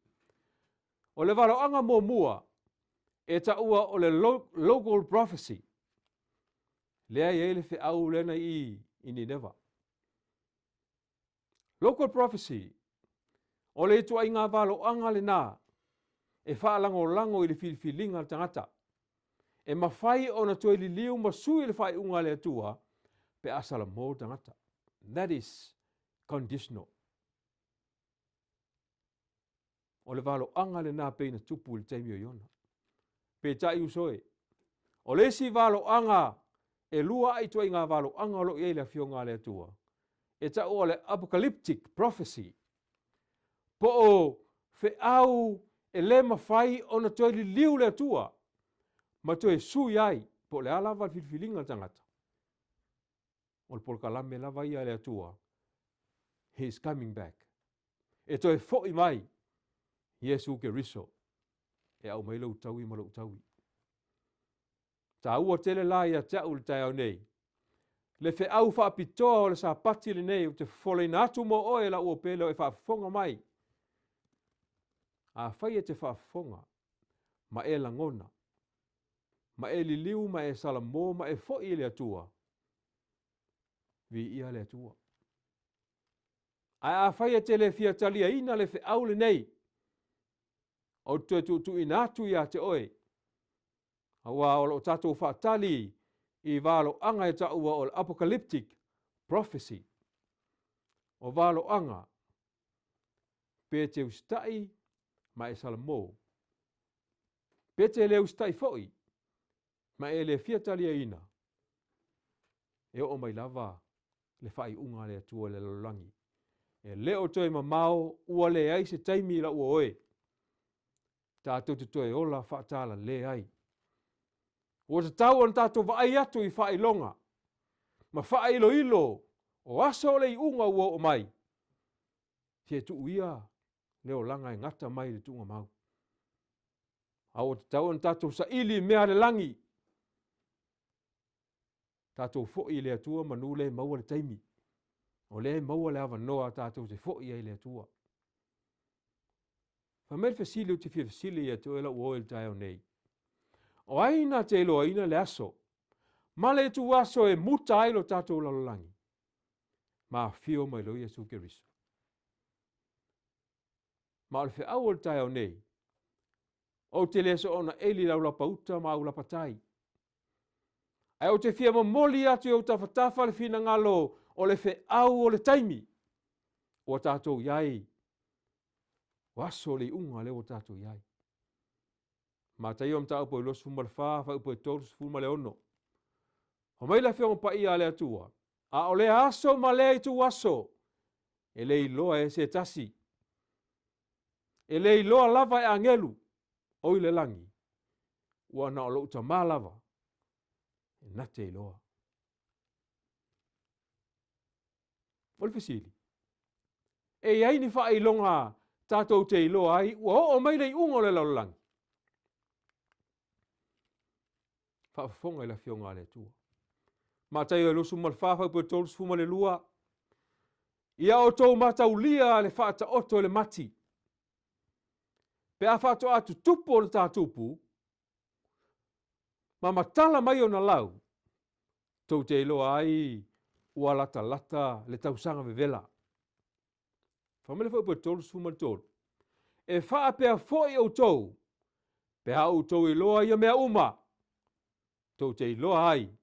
O le valoaga muamua e taua o le local prophecy, lea e i ai le feau lea na i i Nineva. Local prophecy, o le ituaiga valoaga lena e faalagolago i le filifiliga a le tagata. E mafai ona toe liliu ma sui le faaiuga a le Atua pe a salamo le tagata. That is conditional. O le valoaga lena pei na tupu i le taimi o Iona. Peitai uso e, o le isi valoaga e lua ae ituaiga valoaga o lo o i ai le Afioga a le Atua, e taua o le apocalyptic prophecy, po o feau e le mafai ona toe liliu le Atua ma toe sui ai, po o le a lava le filifiliga a le tagata. O le polokalame lava ia a le Atua, he is coming back. E toe foi mai Iesu Keriso e aumai lou taui ma lou taui. Taua tele la ia te au i le taeao nei. Le feau faapitoa o le Sapati lenei ou te fofolaina atu mo oe lau ua pele o e faafofoga mai. Afai e te faafofoga ma e lagona, ma e liliu ma e salamo ma e foi i le Atua, viia le Atua. Ae afai e te le fia taliaina le feau lenei, ou te toe tuutuuina atu ia te oe, aua o lo o tatou faatali i valoaga e taua o le apocalyptic prophecy. O valoaga pe te usitai ma e salamo, pe te le usitai foi ma e le fia taliaina, e oo mai lava le faaiuga a le Atua i le lalolagi. E le o toe mamao ua leai se taimi i lau oe, tatou te toe ola faatalale ai. Ua tatau ona tatou vaai atu i faailoga ma faailoilo o aso o le iuga ua oo mai, se tuu ia le olaga e gata mai i le tuugamau. A ua tatau ona tatou saili i mea a le lagi, tatou foi i le Atua manu lea e maua le taimi, o lea e maua le avanoa tatou te foi ai i le Atua. Fai mai le fesili ou te fia fesili ia te oe lau oe i le taeao nei. O ai na te iloaina le aso ma le ituaso e muta ai lo tatou lalolagi? Ma afio mai loa Iesu Keriso. Ma o le feau o le taeao nei, ou te le soona eli lau lapauta ma au lapatai. Ae ou te fia momoli atu i ou tafatafa le finagalo o le feau o le taimi ua tatou i ai, o aso o le iuga lea ua tatou i ai. Mataio Mataupu e 24, fuaiupu e 36. Fai mai le Afioga Paia a le Atua, a o lea aso ma lea ituaso, e le iloa e se tasi, e le iloa lava e agelu o i le lagi, ua na o lou Tama lava e na te iloa. O le fesili, e i ai ni faailoga tatou te iloa ai ua oo mai le iuga o le lalolagi? Faafofoga i le Afioga a le Atua. Mataio e 24, fuaiupu e 32, Ia outou mataulia le faataoto i le mati, pe a faatoa tutupu ona tatupu, ma matala mai ona lau, tou te iloa ai ua latalata le tausaga vevela. Fai mai le fuaiupu e 33, E faapea foi outou, pe a outou iloa ia mea uma, tou te iloa ai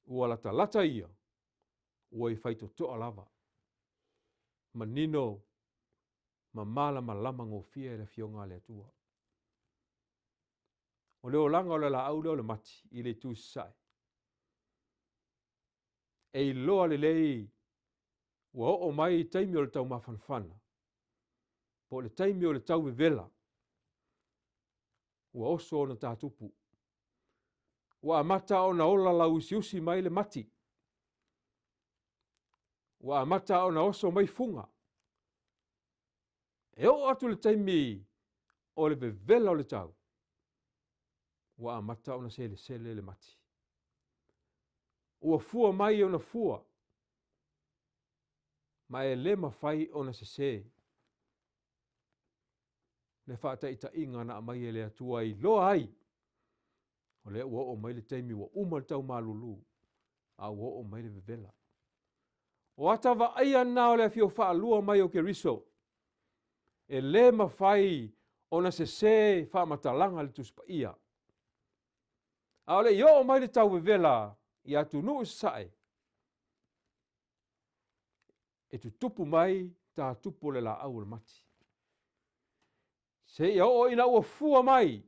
ua latalata ia, ua i faitotoa lava. Manino ma malamalama gofie le Afioga a le Atua. O le olaga o le laau lea o le mati i le itu sasae, e iloa lelei ua oo mai taimi o le taumafanafana, po o le taimi o le tauvevela, ua oso ona tatupu. Ua amata ona ola lauusiusi mai le mati. Ua amata ona oso mai fuga. E oo atu le taimi o le vevela o le tau, ua amata ona selesele le mati. Ua fua mai ona fua, ma e le mafai ona sesē le faataitaiga na aumai e le Atua e iloa ai o lea ua oo mai le taimi ua uma le tau malulu a ua oo mai le vevela. O ata vaaia na o le afio faalua mai o Keriso, e lē mafai ona sesē faamatalaga a le Tusi Paia. A o le i oo mai le tau vevela i atunuu i sasae, e tutupu mai tatupu o le laau o le mati, seia oo ina ua fua mai,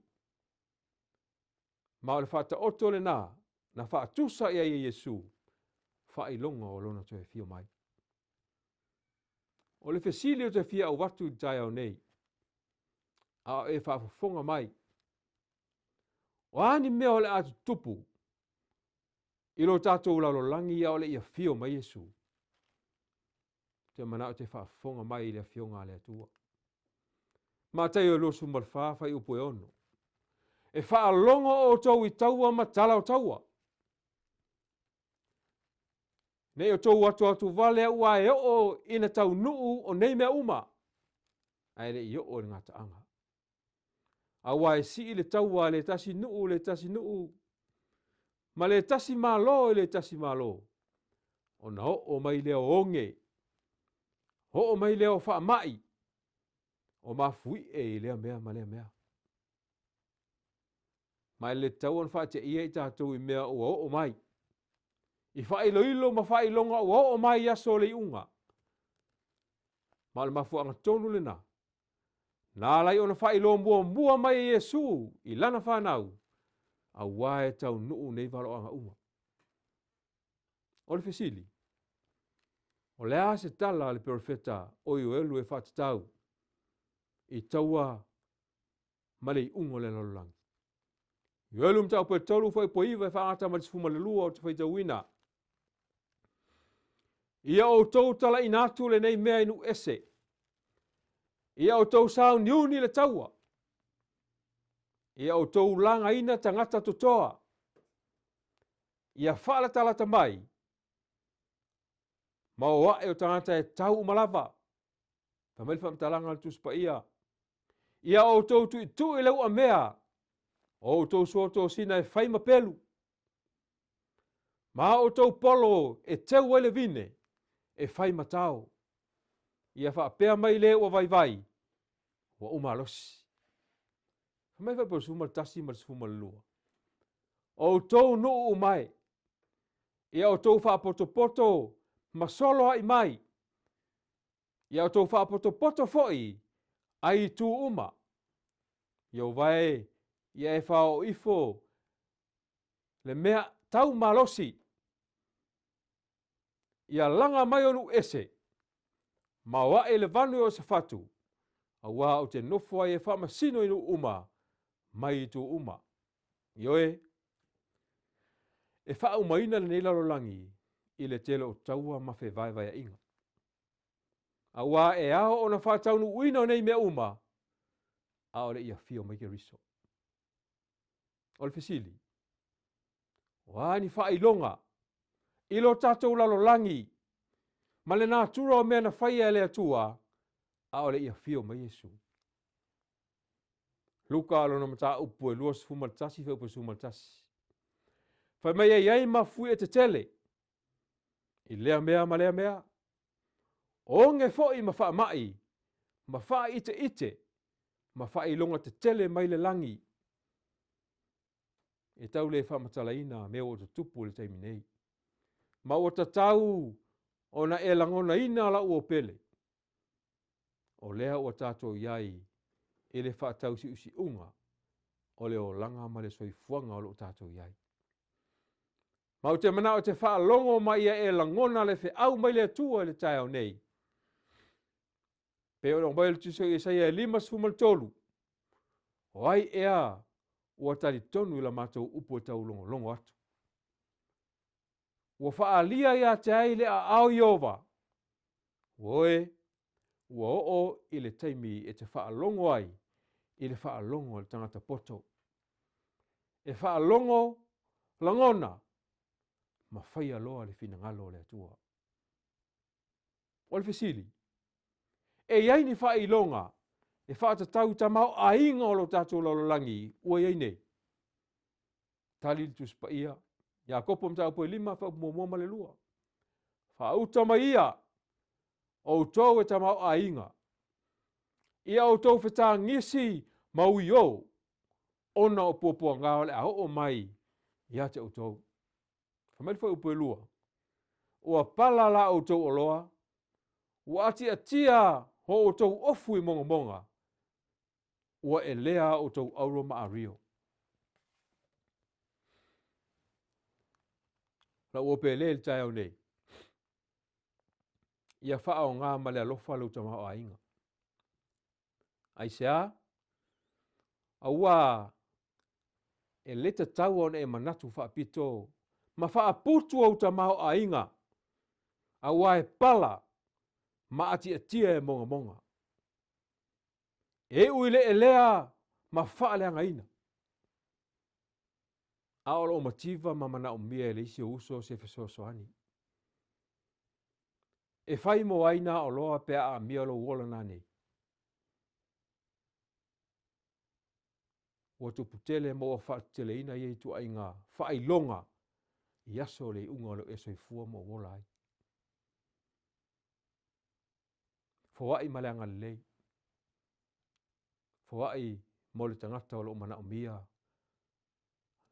ma o le faataoto lena na faatusa i ai e Iesu faailoga o lona toe afio mai. O le fesili o te fia auvatu i le taeao nei, a o e faafofoga mai, o a ni mea o le a tutupu i lo tatou lalolagi a o le i afio mai Iesu? Te manao te faafofoga mai i le Afioga a le Atua. Mataio 24 fuaiupu e 6. E faalogo outou i taua ma tala o taua. Ne i outou atuatuvale aua e oo ina taunuu o nei mea uma, ae le i oo i le gataaga. Aua e sii le taua a le tasi nuu le tasi nuu, ma le tasi malo i le tasi malo, ona oo mai lea o oge, oo mai lea o faamai, o mafuie i lea mea ma lea mea. Ma e le tatau ona faateia i tatou i mea ua oo mai, i faailoilo ma faailoga ua oo mai i aso o le iuga. Ma o le mafuaaga tonu lena, na ala ai ona faailoa muamua mai e Iesu i lana fanau, auā e taunuu nei valoaga uma. O le fesili, o le a se tala a le perofeta o Ioelu e faatatau i taua ma le iuga o le lalolagi? Ioelu mataupu e 3 fuaiupu e 9 e faagata ma le 12 ou te faitauina. Ia outou talaina atu lenei mea i nuu ese. Ia outou sauniuni le taua. Ia outou lagaina tagata totoa. Ia faalatalata mai ma o ae o tagata e tau uma lava. Fai mai le faamatalaga a le Tusi Paia, ia outou tuitui le uamea o outou suatosina e fai ma pelu, ma outou polo e teu ai le vine e fai ma tao. Ia faapea mai le ua vaivai, ua ou malosi. Fai mai fuaiupu 11 ma le 12. O outou nuu uma e, ia outou faapotopoto ma soloai mai, ia outou faapotopoto foi ai itu uma. Ieova e, ia e faaoo ifo le mea tau malosi, ia laga mai o nuu ese, ma o ae le vanu e Iosafatu, auā ou te nofo ai e faamasino i nuu uma mai itu uma. Ioe, e faaaumaina lenei lalolagi i le tele o taua ma fevaevaeaiga. Auā e ao ona faataunuuina o nei mea uma, a o le i afio mai Keriso. O le fesili, o a ni faailoga i lo tatou lalolagi ma le natura o mea na faia e le Atua a o le i afio mai Iesu? Luka lona mataupu e 21 fuaiupu 11. Fai mai e i ai mafuie tetele i lea mea ma lea mea, o oge foi ma faamai, ma faaiteite, ma faailoga tetele mai le lagi. E tau le faamatalaina mea ua tutupu i le taimi nei, ma ua tatau ona e lagonaina lau uo pele. O lea ua tatou i ai i le faatausiusiuga o le olaga ma le soifuaga o lo o tatou i ai. Ma ou te manao e te faalogo ma ia e lagona le feau mai le Atua i le taeao nei. Pei ona aumai o le Tusi o Isaia e 53, o ai ea ua talitonu i la matou upu e taulogologo atu? Ua faaalia ia te ai le aao Ieova, Ua oe, ua oo i le taimi e te faalogo ai i le faalogo a le tagata poto. E faalogo, lagona, ma faia loa le finagalo o le Atua. O le fesili, e i ai ni faailoga e faatatau i tamaoaiga o lo tatou lalolagi ua i ai nei? Tali le Tusi Paia, Iakopo mataupu e 5, fuaiupu muamua ma le lua. Faauta mai ia, outou e tamaoaiga, ia outou fetagisi ma uiō, ona o puapuaga o le a oo mai ia te outou. Fai mai le fuaiupu e lua, ua pala la outou oloa, ua atiatia ho outou ofu i mogamoga, ua elea a outou auro ma ario. Lau uo pele i le taeao nei, ia faaoga ma le alofa lou tamaoaiga. Aisea? Auā e le tatau ona e manatu faapito ma faaputu ou tamaoaiga, auā e pala ma atiatia e mogamoga. E iu i le elea ma faaleagaina. A o lo o mativa ma manaomia e le isi ou uso se fesoasoani. E fai mo ai nā oloa pe a aamia lou ola nanei? Ua tupu tele ma ua faateteleina ia ituaiga faailoga i aso o le iuga o lou e soifua ma ou ola ai. Foai ma le agalelei. Foai mo le tagata o lo o manaomia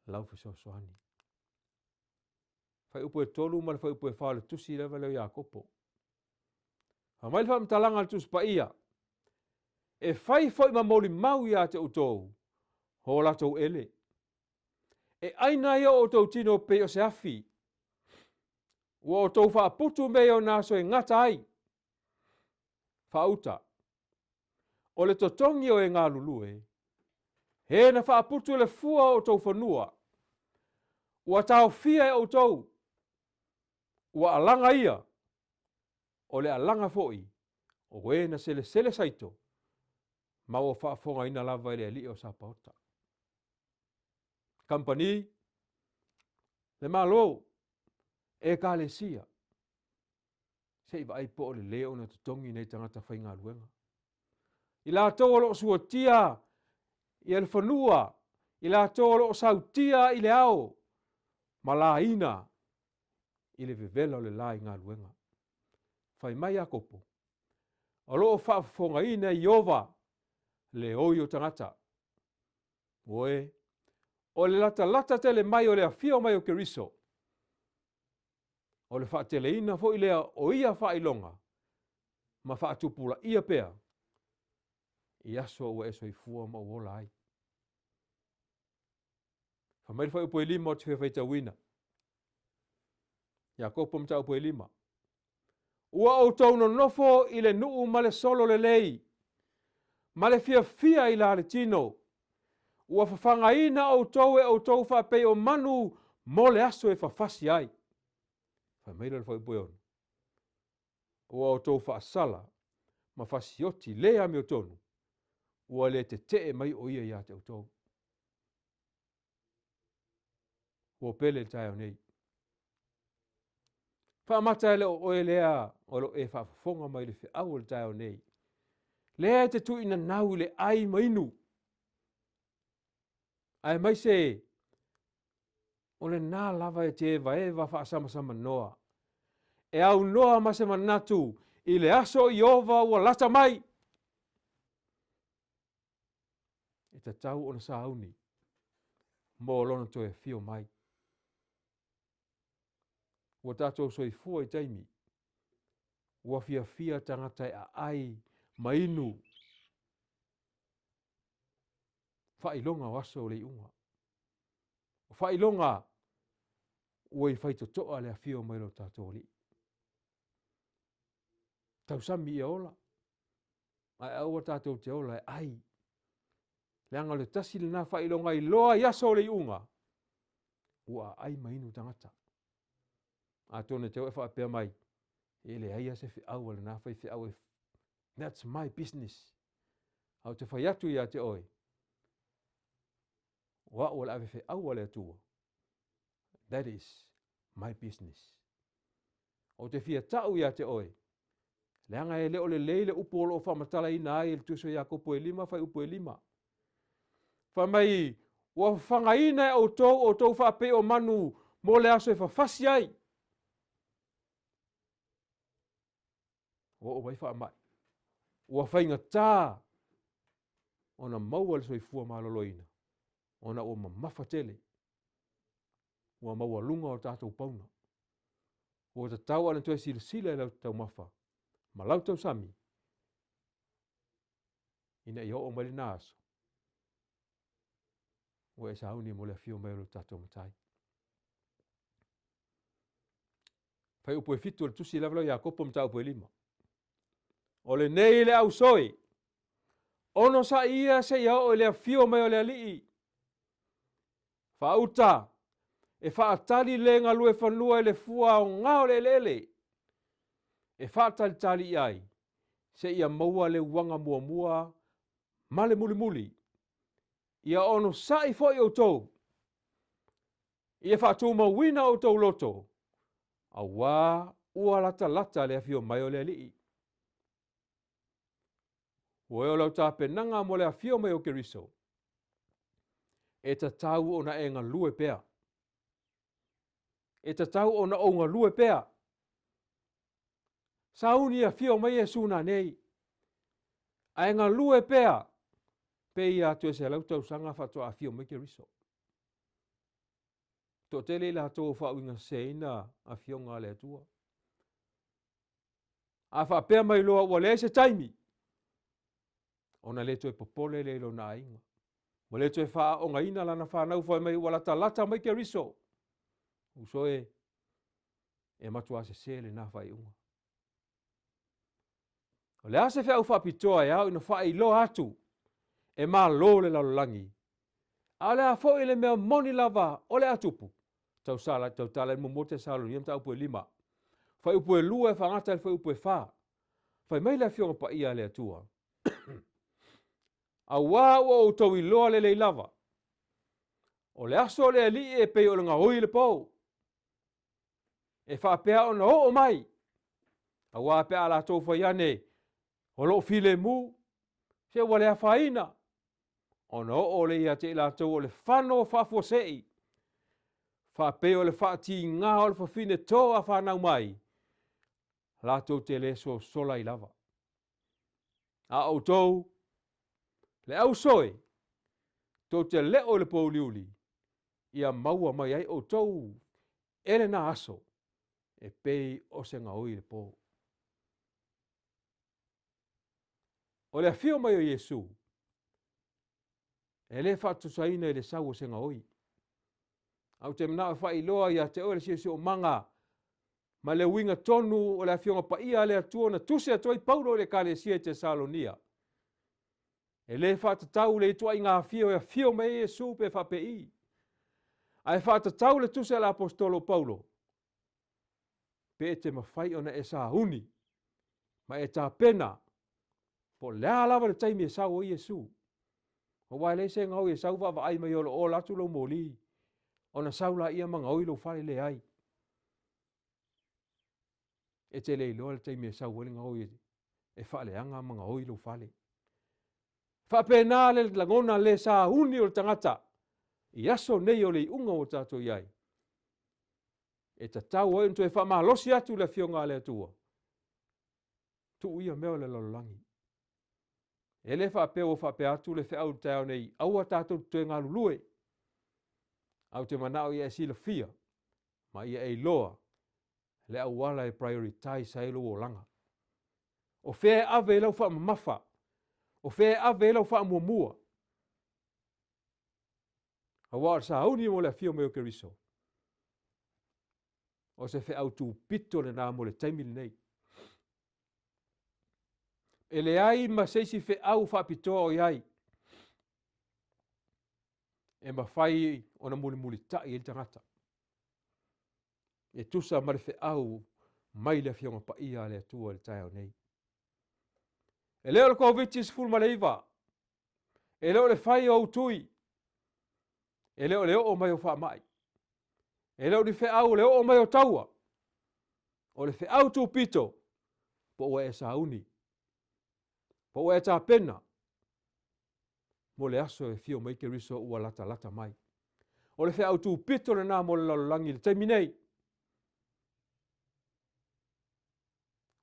lau fesoasoani. Fuaiupu e 3 ma le fuaiupu e 4 o le tusi lava lea o Iakopo. Fai mai le faamatalaga a le Tusi Paia, e fai foi ma molimau ia te outou o latou ele. E ʻaina ai o outou tino pei o se afi. Ua outou faaputu mea i ona aso e gata ai. Faauta. O le totogi o e galulue, he na faaputu le fua o outou fanua. Ua taofia e outou, ua alaga ia, o le alaga foi o e na selesele saito, ma ua faafofogaina lava e le alii o Sapaota. Kamupani, le Malo, Ekalesia, se i vaai po o lelei ona totogi nei tagata faigaluega. I latou o lo o suatia ia le fanua, i latou o lo o sautia i le ao ma laina i le vevela o le la i galuega. Fai mai Iakopo, o lo o faafofogaina e Ieova le oi o tagata. Oe, o le latalata tele mai o le afio mai o Keriso, o le faateleina foi lea o ia faailoga ma faatupulaia pea i aso ua e soifua ma ou ola ai. Fai mai le fuaiupu e 5 ou te fia faitauina. Iakopo mataupu e 5. Ua outou nonofo i le nuu ma le solo lelei, ma le fiafia i la le tino. Ua fafagaina outou e outou faapei o manu mo le aso e fafasi ai. Fai mai lea o le fuaiupu e 6. Ua outou faasala ma fasioti le amiotonu, ua le tetee mai o ia ia te outou. Ua pele le taeao nei. Faamata e le o oe lea o lo o e faafofoga mai le feau o le taeao nei. Lea e te tuuinanau i le ai ma inu. Aemaise o lena lava e te evaeva faasamasamanoa. E aunoa ma se manatu i le aso o Ieova ua lata mai. E tatau ona sauni mo lona toe afio mai. Ua tatou soifua i taimi ua fiafia tagata e aai ma inu faailoga o aso o le iuga. O faailoga ua i faitotoa le afio mai o lo tatou Alii. Tausami ia ola, ae aua tatou te ola e ai. Leaga o le tasi lena faailoga iloa i aso o le iuga, ua aai ma inu tagata. Atonu e te o e faapea mai, e leai lava se feau a lena faifeau e That's my business. Ae ou te fai atu ia te oe, o au o le ave feau a le Atua. That is my business. Ou te fia tau ia te oe, leaga e le o lelei le upu o lo o faamatalaina ai e le Tusi o Iakopo e 5 fuaiupu e 5. Fai mai, ua fafagaina e outou outou faapei o manu mo le aso e fafasi ai. Ua oo mai faamai. Ua faigata ona maua le soifua maloloina ona ua mamafa tele. Ua maualuga o tatou pauna. Ua tatau ona toe silasila i lau taumafa ma lau tausami ina ia oo mai lena aso ua e sauni mo le afio mai o lo tatou Matai. Fuaiupu e 7 o le tusi lava lea o Iakopo mataupu e 5. O lenei le ausoe, onosai ia seia oo i le afio mai o le Alii. Faauta, e faatali le galue fanua i le fua aoga o le eleele, e faatalitali i ai, seia maua le uaga muamua ma le mulimuli. Ia onosai foi outou, ia faatumauina outou loto, auā ua latalata le afio mai o le Alii. Ua e o lau tapenaga mo le afio mai o Keriso, e tatau ona e galue pea. E tatau ona ou galue pea. Sauni afio mai Iesu nanei, ae galue pea, pe ia atu e 100 tausaga faatoa afio mai Keriso. Toatele i latou o faauigaseseina afioga a le Atua. A faapea mai loa ua leai se taimi, ona le toe popole lea i lona aiga. Ua le toe faaaogaina lana fanau fai mai ua latalata mai Keriso. Uso e, e matua sese lena faaiuga. O le a se feau faapitoa e ao ina faailoa atu e malo le lalolagi, a o le a foi le mea moni lava o le a tupu, tausala tautala i muamua Tesalonia mataupu e 5, fuaiupu e 2 e faagata i le fuaiupu e 4. Fai mai le Afioga Paia a le Atua, auā ua outou iloa lelei lava, o le aso o le Alii e pei o le gaoi i le pou, e faapea ona oo mai, auā pe a latou fai ane, o loo filemu, se ua le afaina, ona oo lea ia te i latou o le fano faafuasei, faapei o le faatiga o le fafine to a fanau mai, latou te le sosola ai lava. A outou, le ausoe, tou te leo i le pouliuli, ia maua mai ai outou e lena aso, e pei o se gaoi i le po. O le afio mai o Iesu, e le faatusaina i le sau o se gaoi. Ae ou te manao e faailoa ia te oe le siosiomaga ma le uiga tonu o le Afioga Paia a le Atua na tusi atu ai Paulo i le Ekalesia i Tesalonia. E le faatatau le ituaiga afio e afio mai ai Iesu pe faapei, ae faatatau le tusi a le Aposetolo o Paulo, pe e te mafai ona e sauni ma e tapena po o le a lava le taimi e sau ai Iesu. Aua e leai se gaoi e sau vaavaai mai o lo o ola atu lou moli, ona sau laia ma gaoi lou fale, leai. E te le iloa le taimi e sau ai le gaoi e faaleaga ma gaoi lou fale. Faapena le lagona le sauni o le tagata i aso nei o le iuga ua tatou i ai. E tatau ai ona toe faamalosi atu le Afioga a le Atua, tuu ia mea o le lalolagi. E le faapea ua faapea atu le feau i le taeao nei, aua tatou te toe galulue. Ae ou te manao ia e silafia ma ia e iloa le auala e prioritize ai lou olaga. O fea e ave ai lau faamamafa? O fea e ave ai lau faamuamua? Aua o le sauni mo le afio mai o Keriso, o se feau tupito lena mo le taimi lenei. E leai ma se isi feau faapitoa o i ai e mafai ona mulimulitai ai le tagata e tusa ma le feau mai le Afioga Paia a le Atua i le taeao nei. E le o le Koviti-19, e le o le fai o ou tui, e le o le oo mai o faamai, e le o ni feau o le oo mai o taua, o le feau tupito po ua e sauni, po ua e tapena mo le aso e afio mai Keriso ua latalata mai. O le feau tupito lena mo le lalolagi i le taimi nei.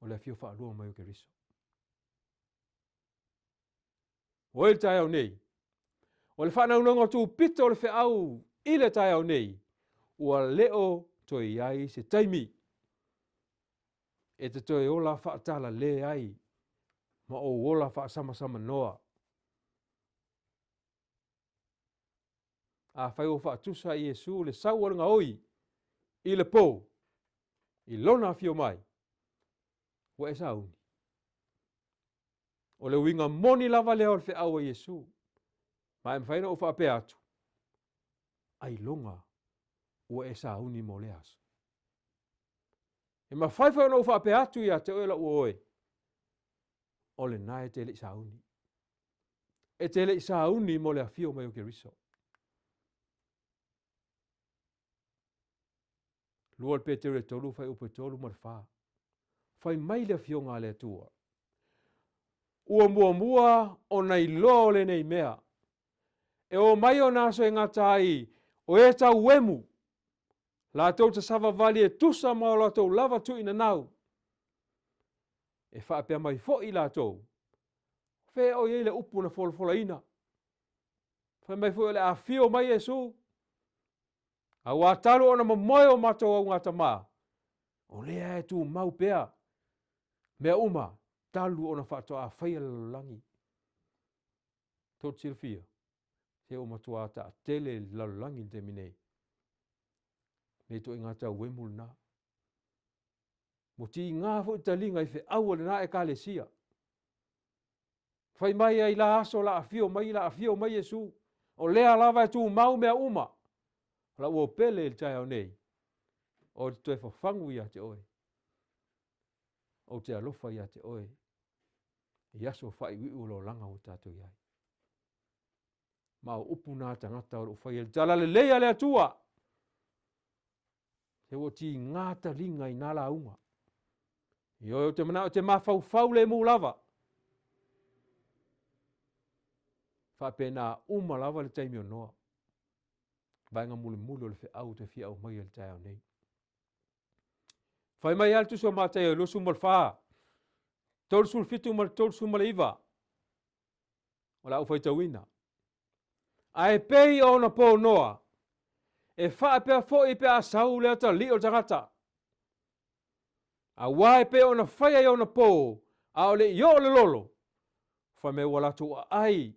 O le afio faalua mai o Keriso. Ua i le taeao nei, o le faanaunauga tupito o le feau i le taeao nei, ua le o toe i ai se taimi e te toe ola faatalale ai ma ou ola faasamasamanoa. Afai ua faatusa e Iesu le sau o le gaoi i le po i lona afio mai, ua e sauni. O le uiga moni lava lea o le feau a Iesu. Ma e mafai ona ou faapea atu, ailoga ua e sauni mo lea aso. E mafai foi ona ou faapea atu ia te oe lau oe, o lena e te le i sauni. E te le i sauni mo le afio mai o Keriso. 2 Peteru e 3 fuaiupu e 3 ma le 4. Fai mai le afioga a le Atua, ua muamua ona iloa o lenei mea, e o mai ona aso e gata ai o e tauemu, latou te savavali e tusa ma o latou lava tuuinanau. E faapea mai foi latou, fea o i ai le upu na folafolaina? Fai mai foi o le a afio mai Iesu, auā talu ona momoe o matou augatama, o lea e tumau pea mea uma talu ona faatoa faia le lalolagi. Tou te silafia, se ua matua taatele le lalolagi i le taimi nei. Lenei ituaiga tauemu lena. Ua tiga foi taliga i feau a lena Ekalesia. Fai mai ai la aso la afio mai, la afio mai Iesu. O lea lava e tumau mea uma. O lau uo pele i le taeao nei, o te toe fafagu ia te oe. Ou te alofa ia te oe i aso faaiuiu o le olaga ua tatou i ai. Ma o upu na a tagata o lo o faia i le talalelei a le Atua. Se ua tiga taliga i nā lauga. Ioe, ou te manao e te mafaufau lemu lava. Faapena uma lava le taimi o Noa. Vaega mulimuli o le feau ou te fia aumaia i le taeao nei. Fai mai lava le tusi o Mataio 24, 37 ma le 39, o le a ou faitauina. Ae pei o ona po Noa, e faapea foi pe a sau le atalii o le tagata. Auā e pei ona faia i ona po, a o le i oo le lolo, fai mai ua latou aai,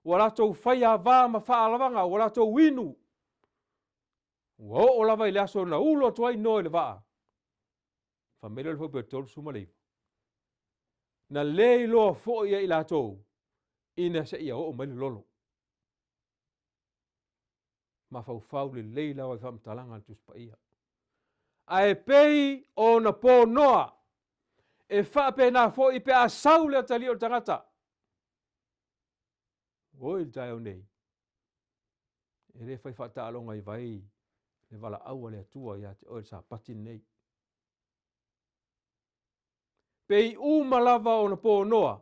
ua latou fai ava ma faalavaga, ua latou inu, ua oo lava i le aso na ulu atu ai Noa i le vaa. Fai mai lea o le fuaiupu e 39, na le iloa foi e i latou ina seia oo mai le lolo. Mafaufau lelei lava i faamatalaga a le Tusi Paia. Ae pei ona po Noa, e faapena foi pe a sau le atalii o le tagata. Oi le taeao nei, e le fai faataaloga i vai le valaau a le Atua ia te oe i le Sapati lenei. Pei uma lava ona po Noa,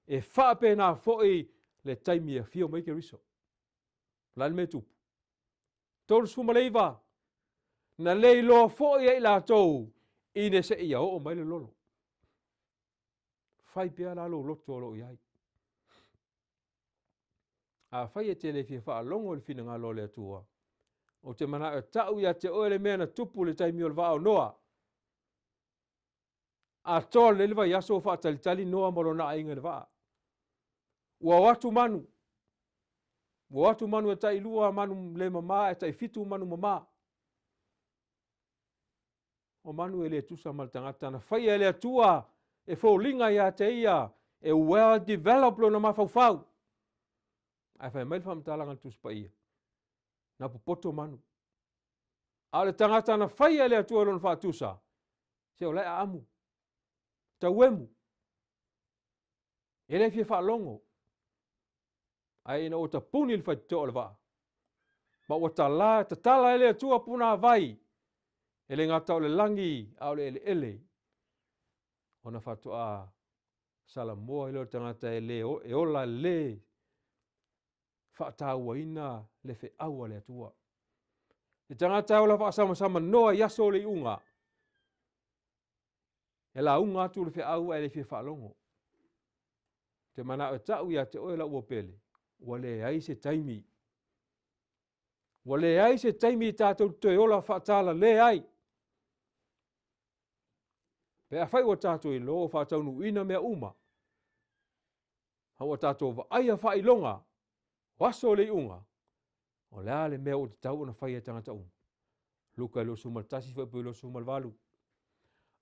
e faapena foi le taimi e afio mai Keriso. O le a le mea e tupu? 39, na le iloa foi e i latou ina seia oo mai le lolo. Fai pea la lou loto o lo o i ai. Afai e te le fia faalogo i le finagalo o le Atua, ou te manao e tau ia te oe le mea na tupu i le taimi o le vaa o Noa. Atoa lelei le vaiaso o faatalitali Noa ma lona aiga i le vaa. Ua o atu manu. Ua o atu manu e tailua manu le mama ae taifitu manu mama. O manu e le tusa ma le tagata na faia e le Atua e foliga ia te ia e well developed lona mafaufau. Ae fai mai le faamatalaga a le Tusi Paia, na popoto manu. A o le tagata na faia e le Atua i lona faatusa, se o la e aamu, tauemu, e le fia faalogo. Ae ina ua tapuni le faitotoa o le vaa, ma ua tala, tatala e le Atua punavai, e le gata o le lagi a o le eleele, ona faatoa salamoa ai lea o le tagata e le e ola le faatauaina le feau a le Atua. Le tagata e ola faasamanoa i aso o le iuga, e lauga atu le feau ae le fia faalogo. Ou te manao e tau ia te oe lau uo pele, ua leai se taimi. Ua leai se taimi tatou te toe ola faatalale ai. Pe afai ua tatou iloa ua faataunuuina mea uma, a ua tatou vaaia faailoga o aso o le iuga, o le a le mea ua tatau ona faia e tagata uma? Luka 21 fuaiupu 28.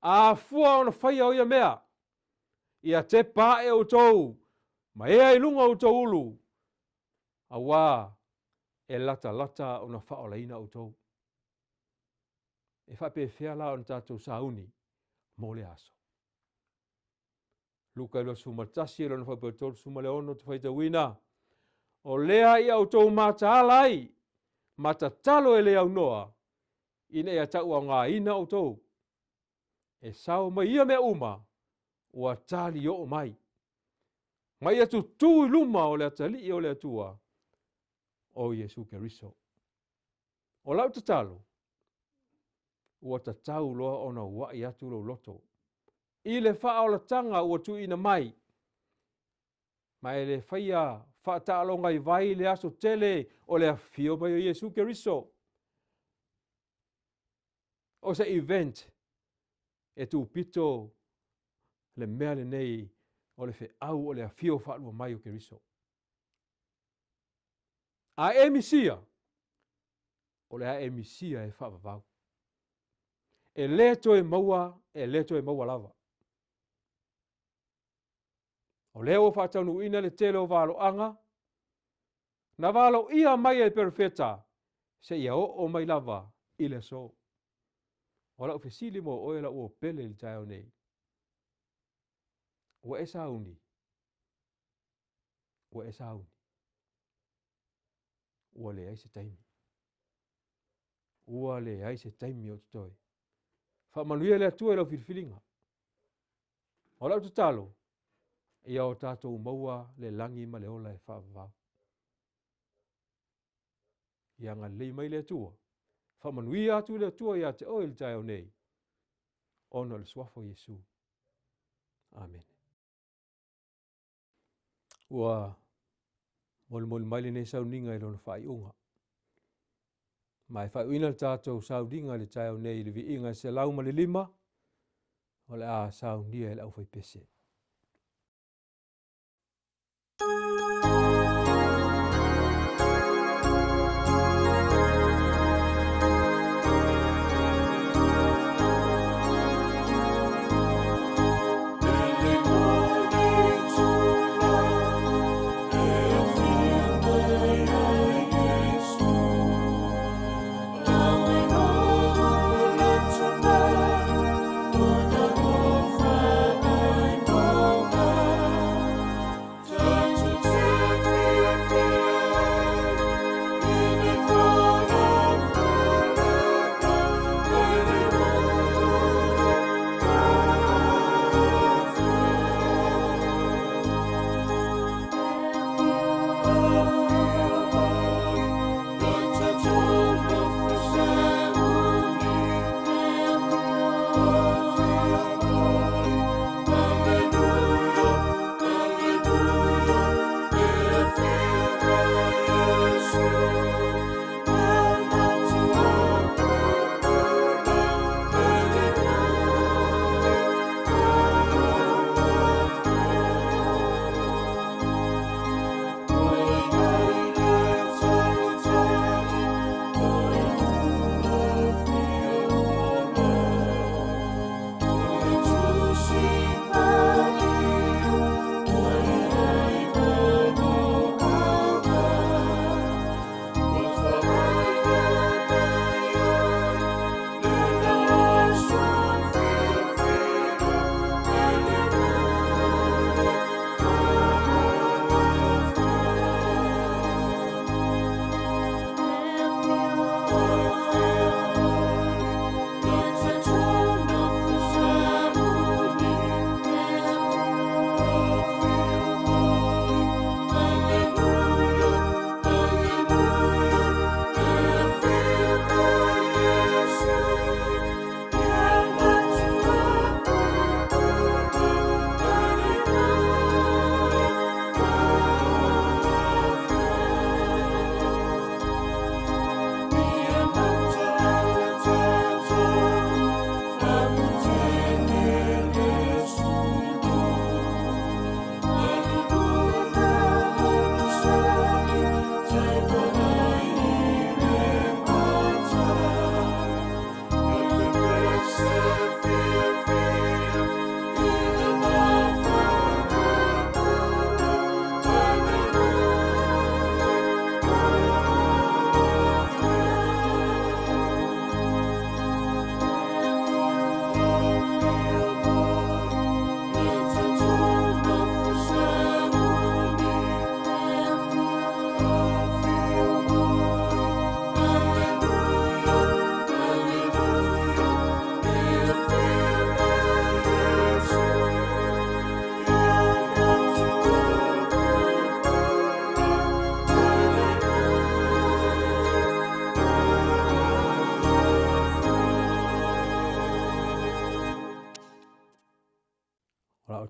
A afua ona faia o ia mea, ia tepa ae outou ma ea i luga o outou ulu, auā e latalata ona faaolaina outou. E faapefea la ona tatou sauni mo lea aso? Luka 21 lona fuaiupu 36 ou te faitauina, O lea ia outou mataala ai, ma tatalo e le aunoa, ina ia tauaogaina outou. E sao mai ia mea uma, ua tali oo mai. Ma ia tutū i luma o le Atalii o le Atua, o Iesu Keriso. O lau tatalo, ua tatau loa ona ua'i atu lou loto i le faaolataga ua tuuina mai, ma e le faia faataaloga i vai le aso tele o le afio mai o Iesu Keriso. O se event e tupito le mea lenei o le feau o le afio faalua mai o Keriso. A e misia, o le a e misia e faavavau. E le toe maua, e le toe maua lava. O lea ua faataunuuina le tele o valoaga, na valoia mai e le perofeta, seia oo mai lava i le aso. O lau fesili mo oe lau uo pele i le taeao nei, ua e sauni? Ua e sauni? Ua leai se taimi. Ua leai se taimi o totoe. Faamanuia le Atua i lau filifiliga. O lau tatalo, ia o tatou maua le lagi ma le ola e faavavau. Ia agalelei mai le Atua. Faamanuia atu le Atua ia te oe i le taeao nei, ona o le suafa o Iesu. Amene. Ua molimoli mai lenei sauniga i lona faaiuga. Ma e faaiuina le tatou sauniga i le taeao nei i le viiga e 105, o le a saunia e le aufaipese.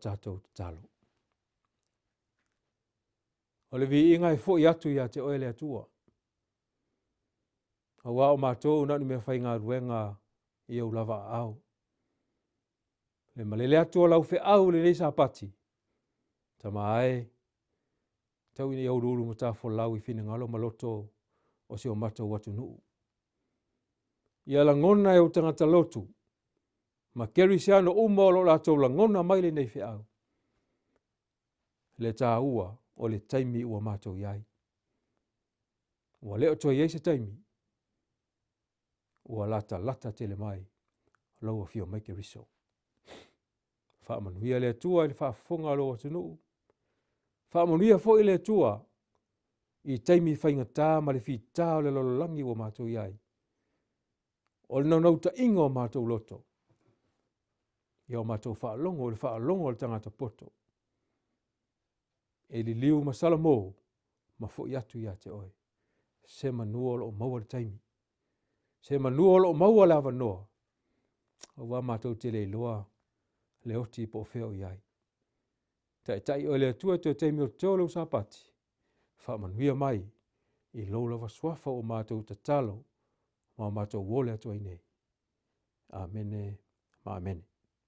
tatou tatalo. O le viiga e foi atu ia te oe le Atua. Aua o matou na o ni mea faigaluega i ou lava aao. Le malele atu o lau feau i lenei Sapati, Tama e, tau ina ia uluulu matafolau i finagalo ma loto o si o matou atunuu. Ia lagona e ou tagata lotu ma kerisiano uma o lo o latou lagona mai lenei feau, le taua o le taimi ua matou i ai. Ua le o toe i ai se taimi, ua latalata tele mai lou afio mai Keriso. Faamanuia le Atua i le faafofoga a lou atunuu, faamanuia foi le Atua i taimi faigata ma le fita o le lalolagi ua matou i ai. O le naunautaiga o matou loto, ia o matou faalogo i le faalogo a le tagata poto e liliu ma salamo ma foi atu ia te oe, semeamanu o lo o maua le taimi, semeamanu o lo o maua le avanoa, aua matou te le iloa le oti po o fea o i ai. Taitai oe le Atua i toe taimi o totoe o lou Sapati, faamanuia mai i lou lava suafa ua matou tatalo ma matou ole atu ai nei. Amene ma amene.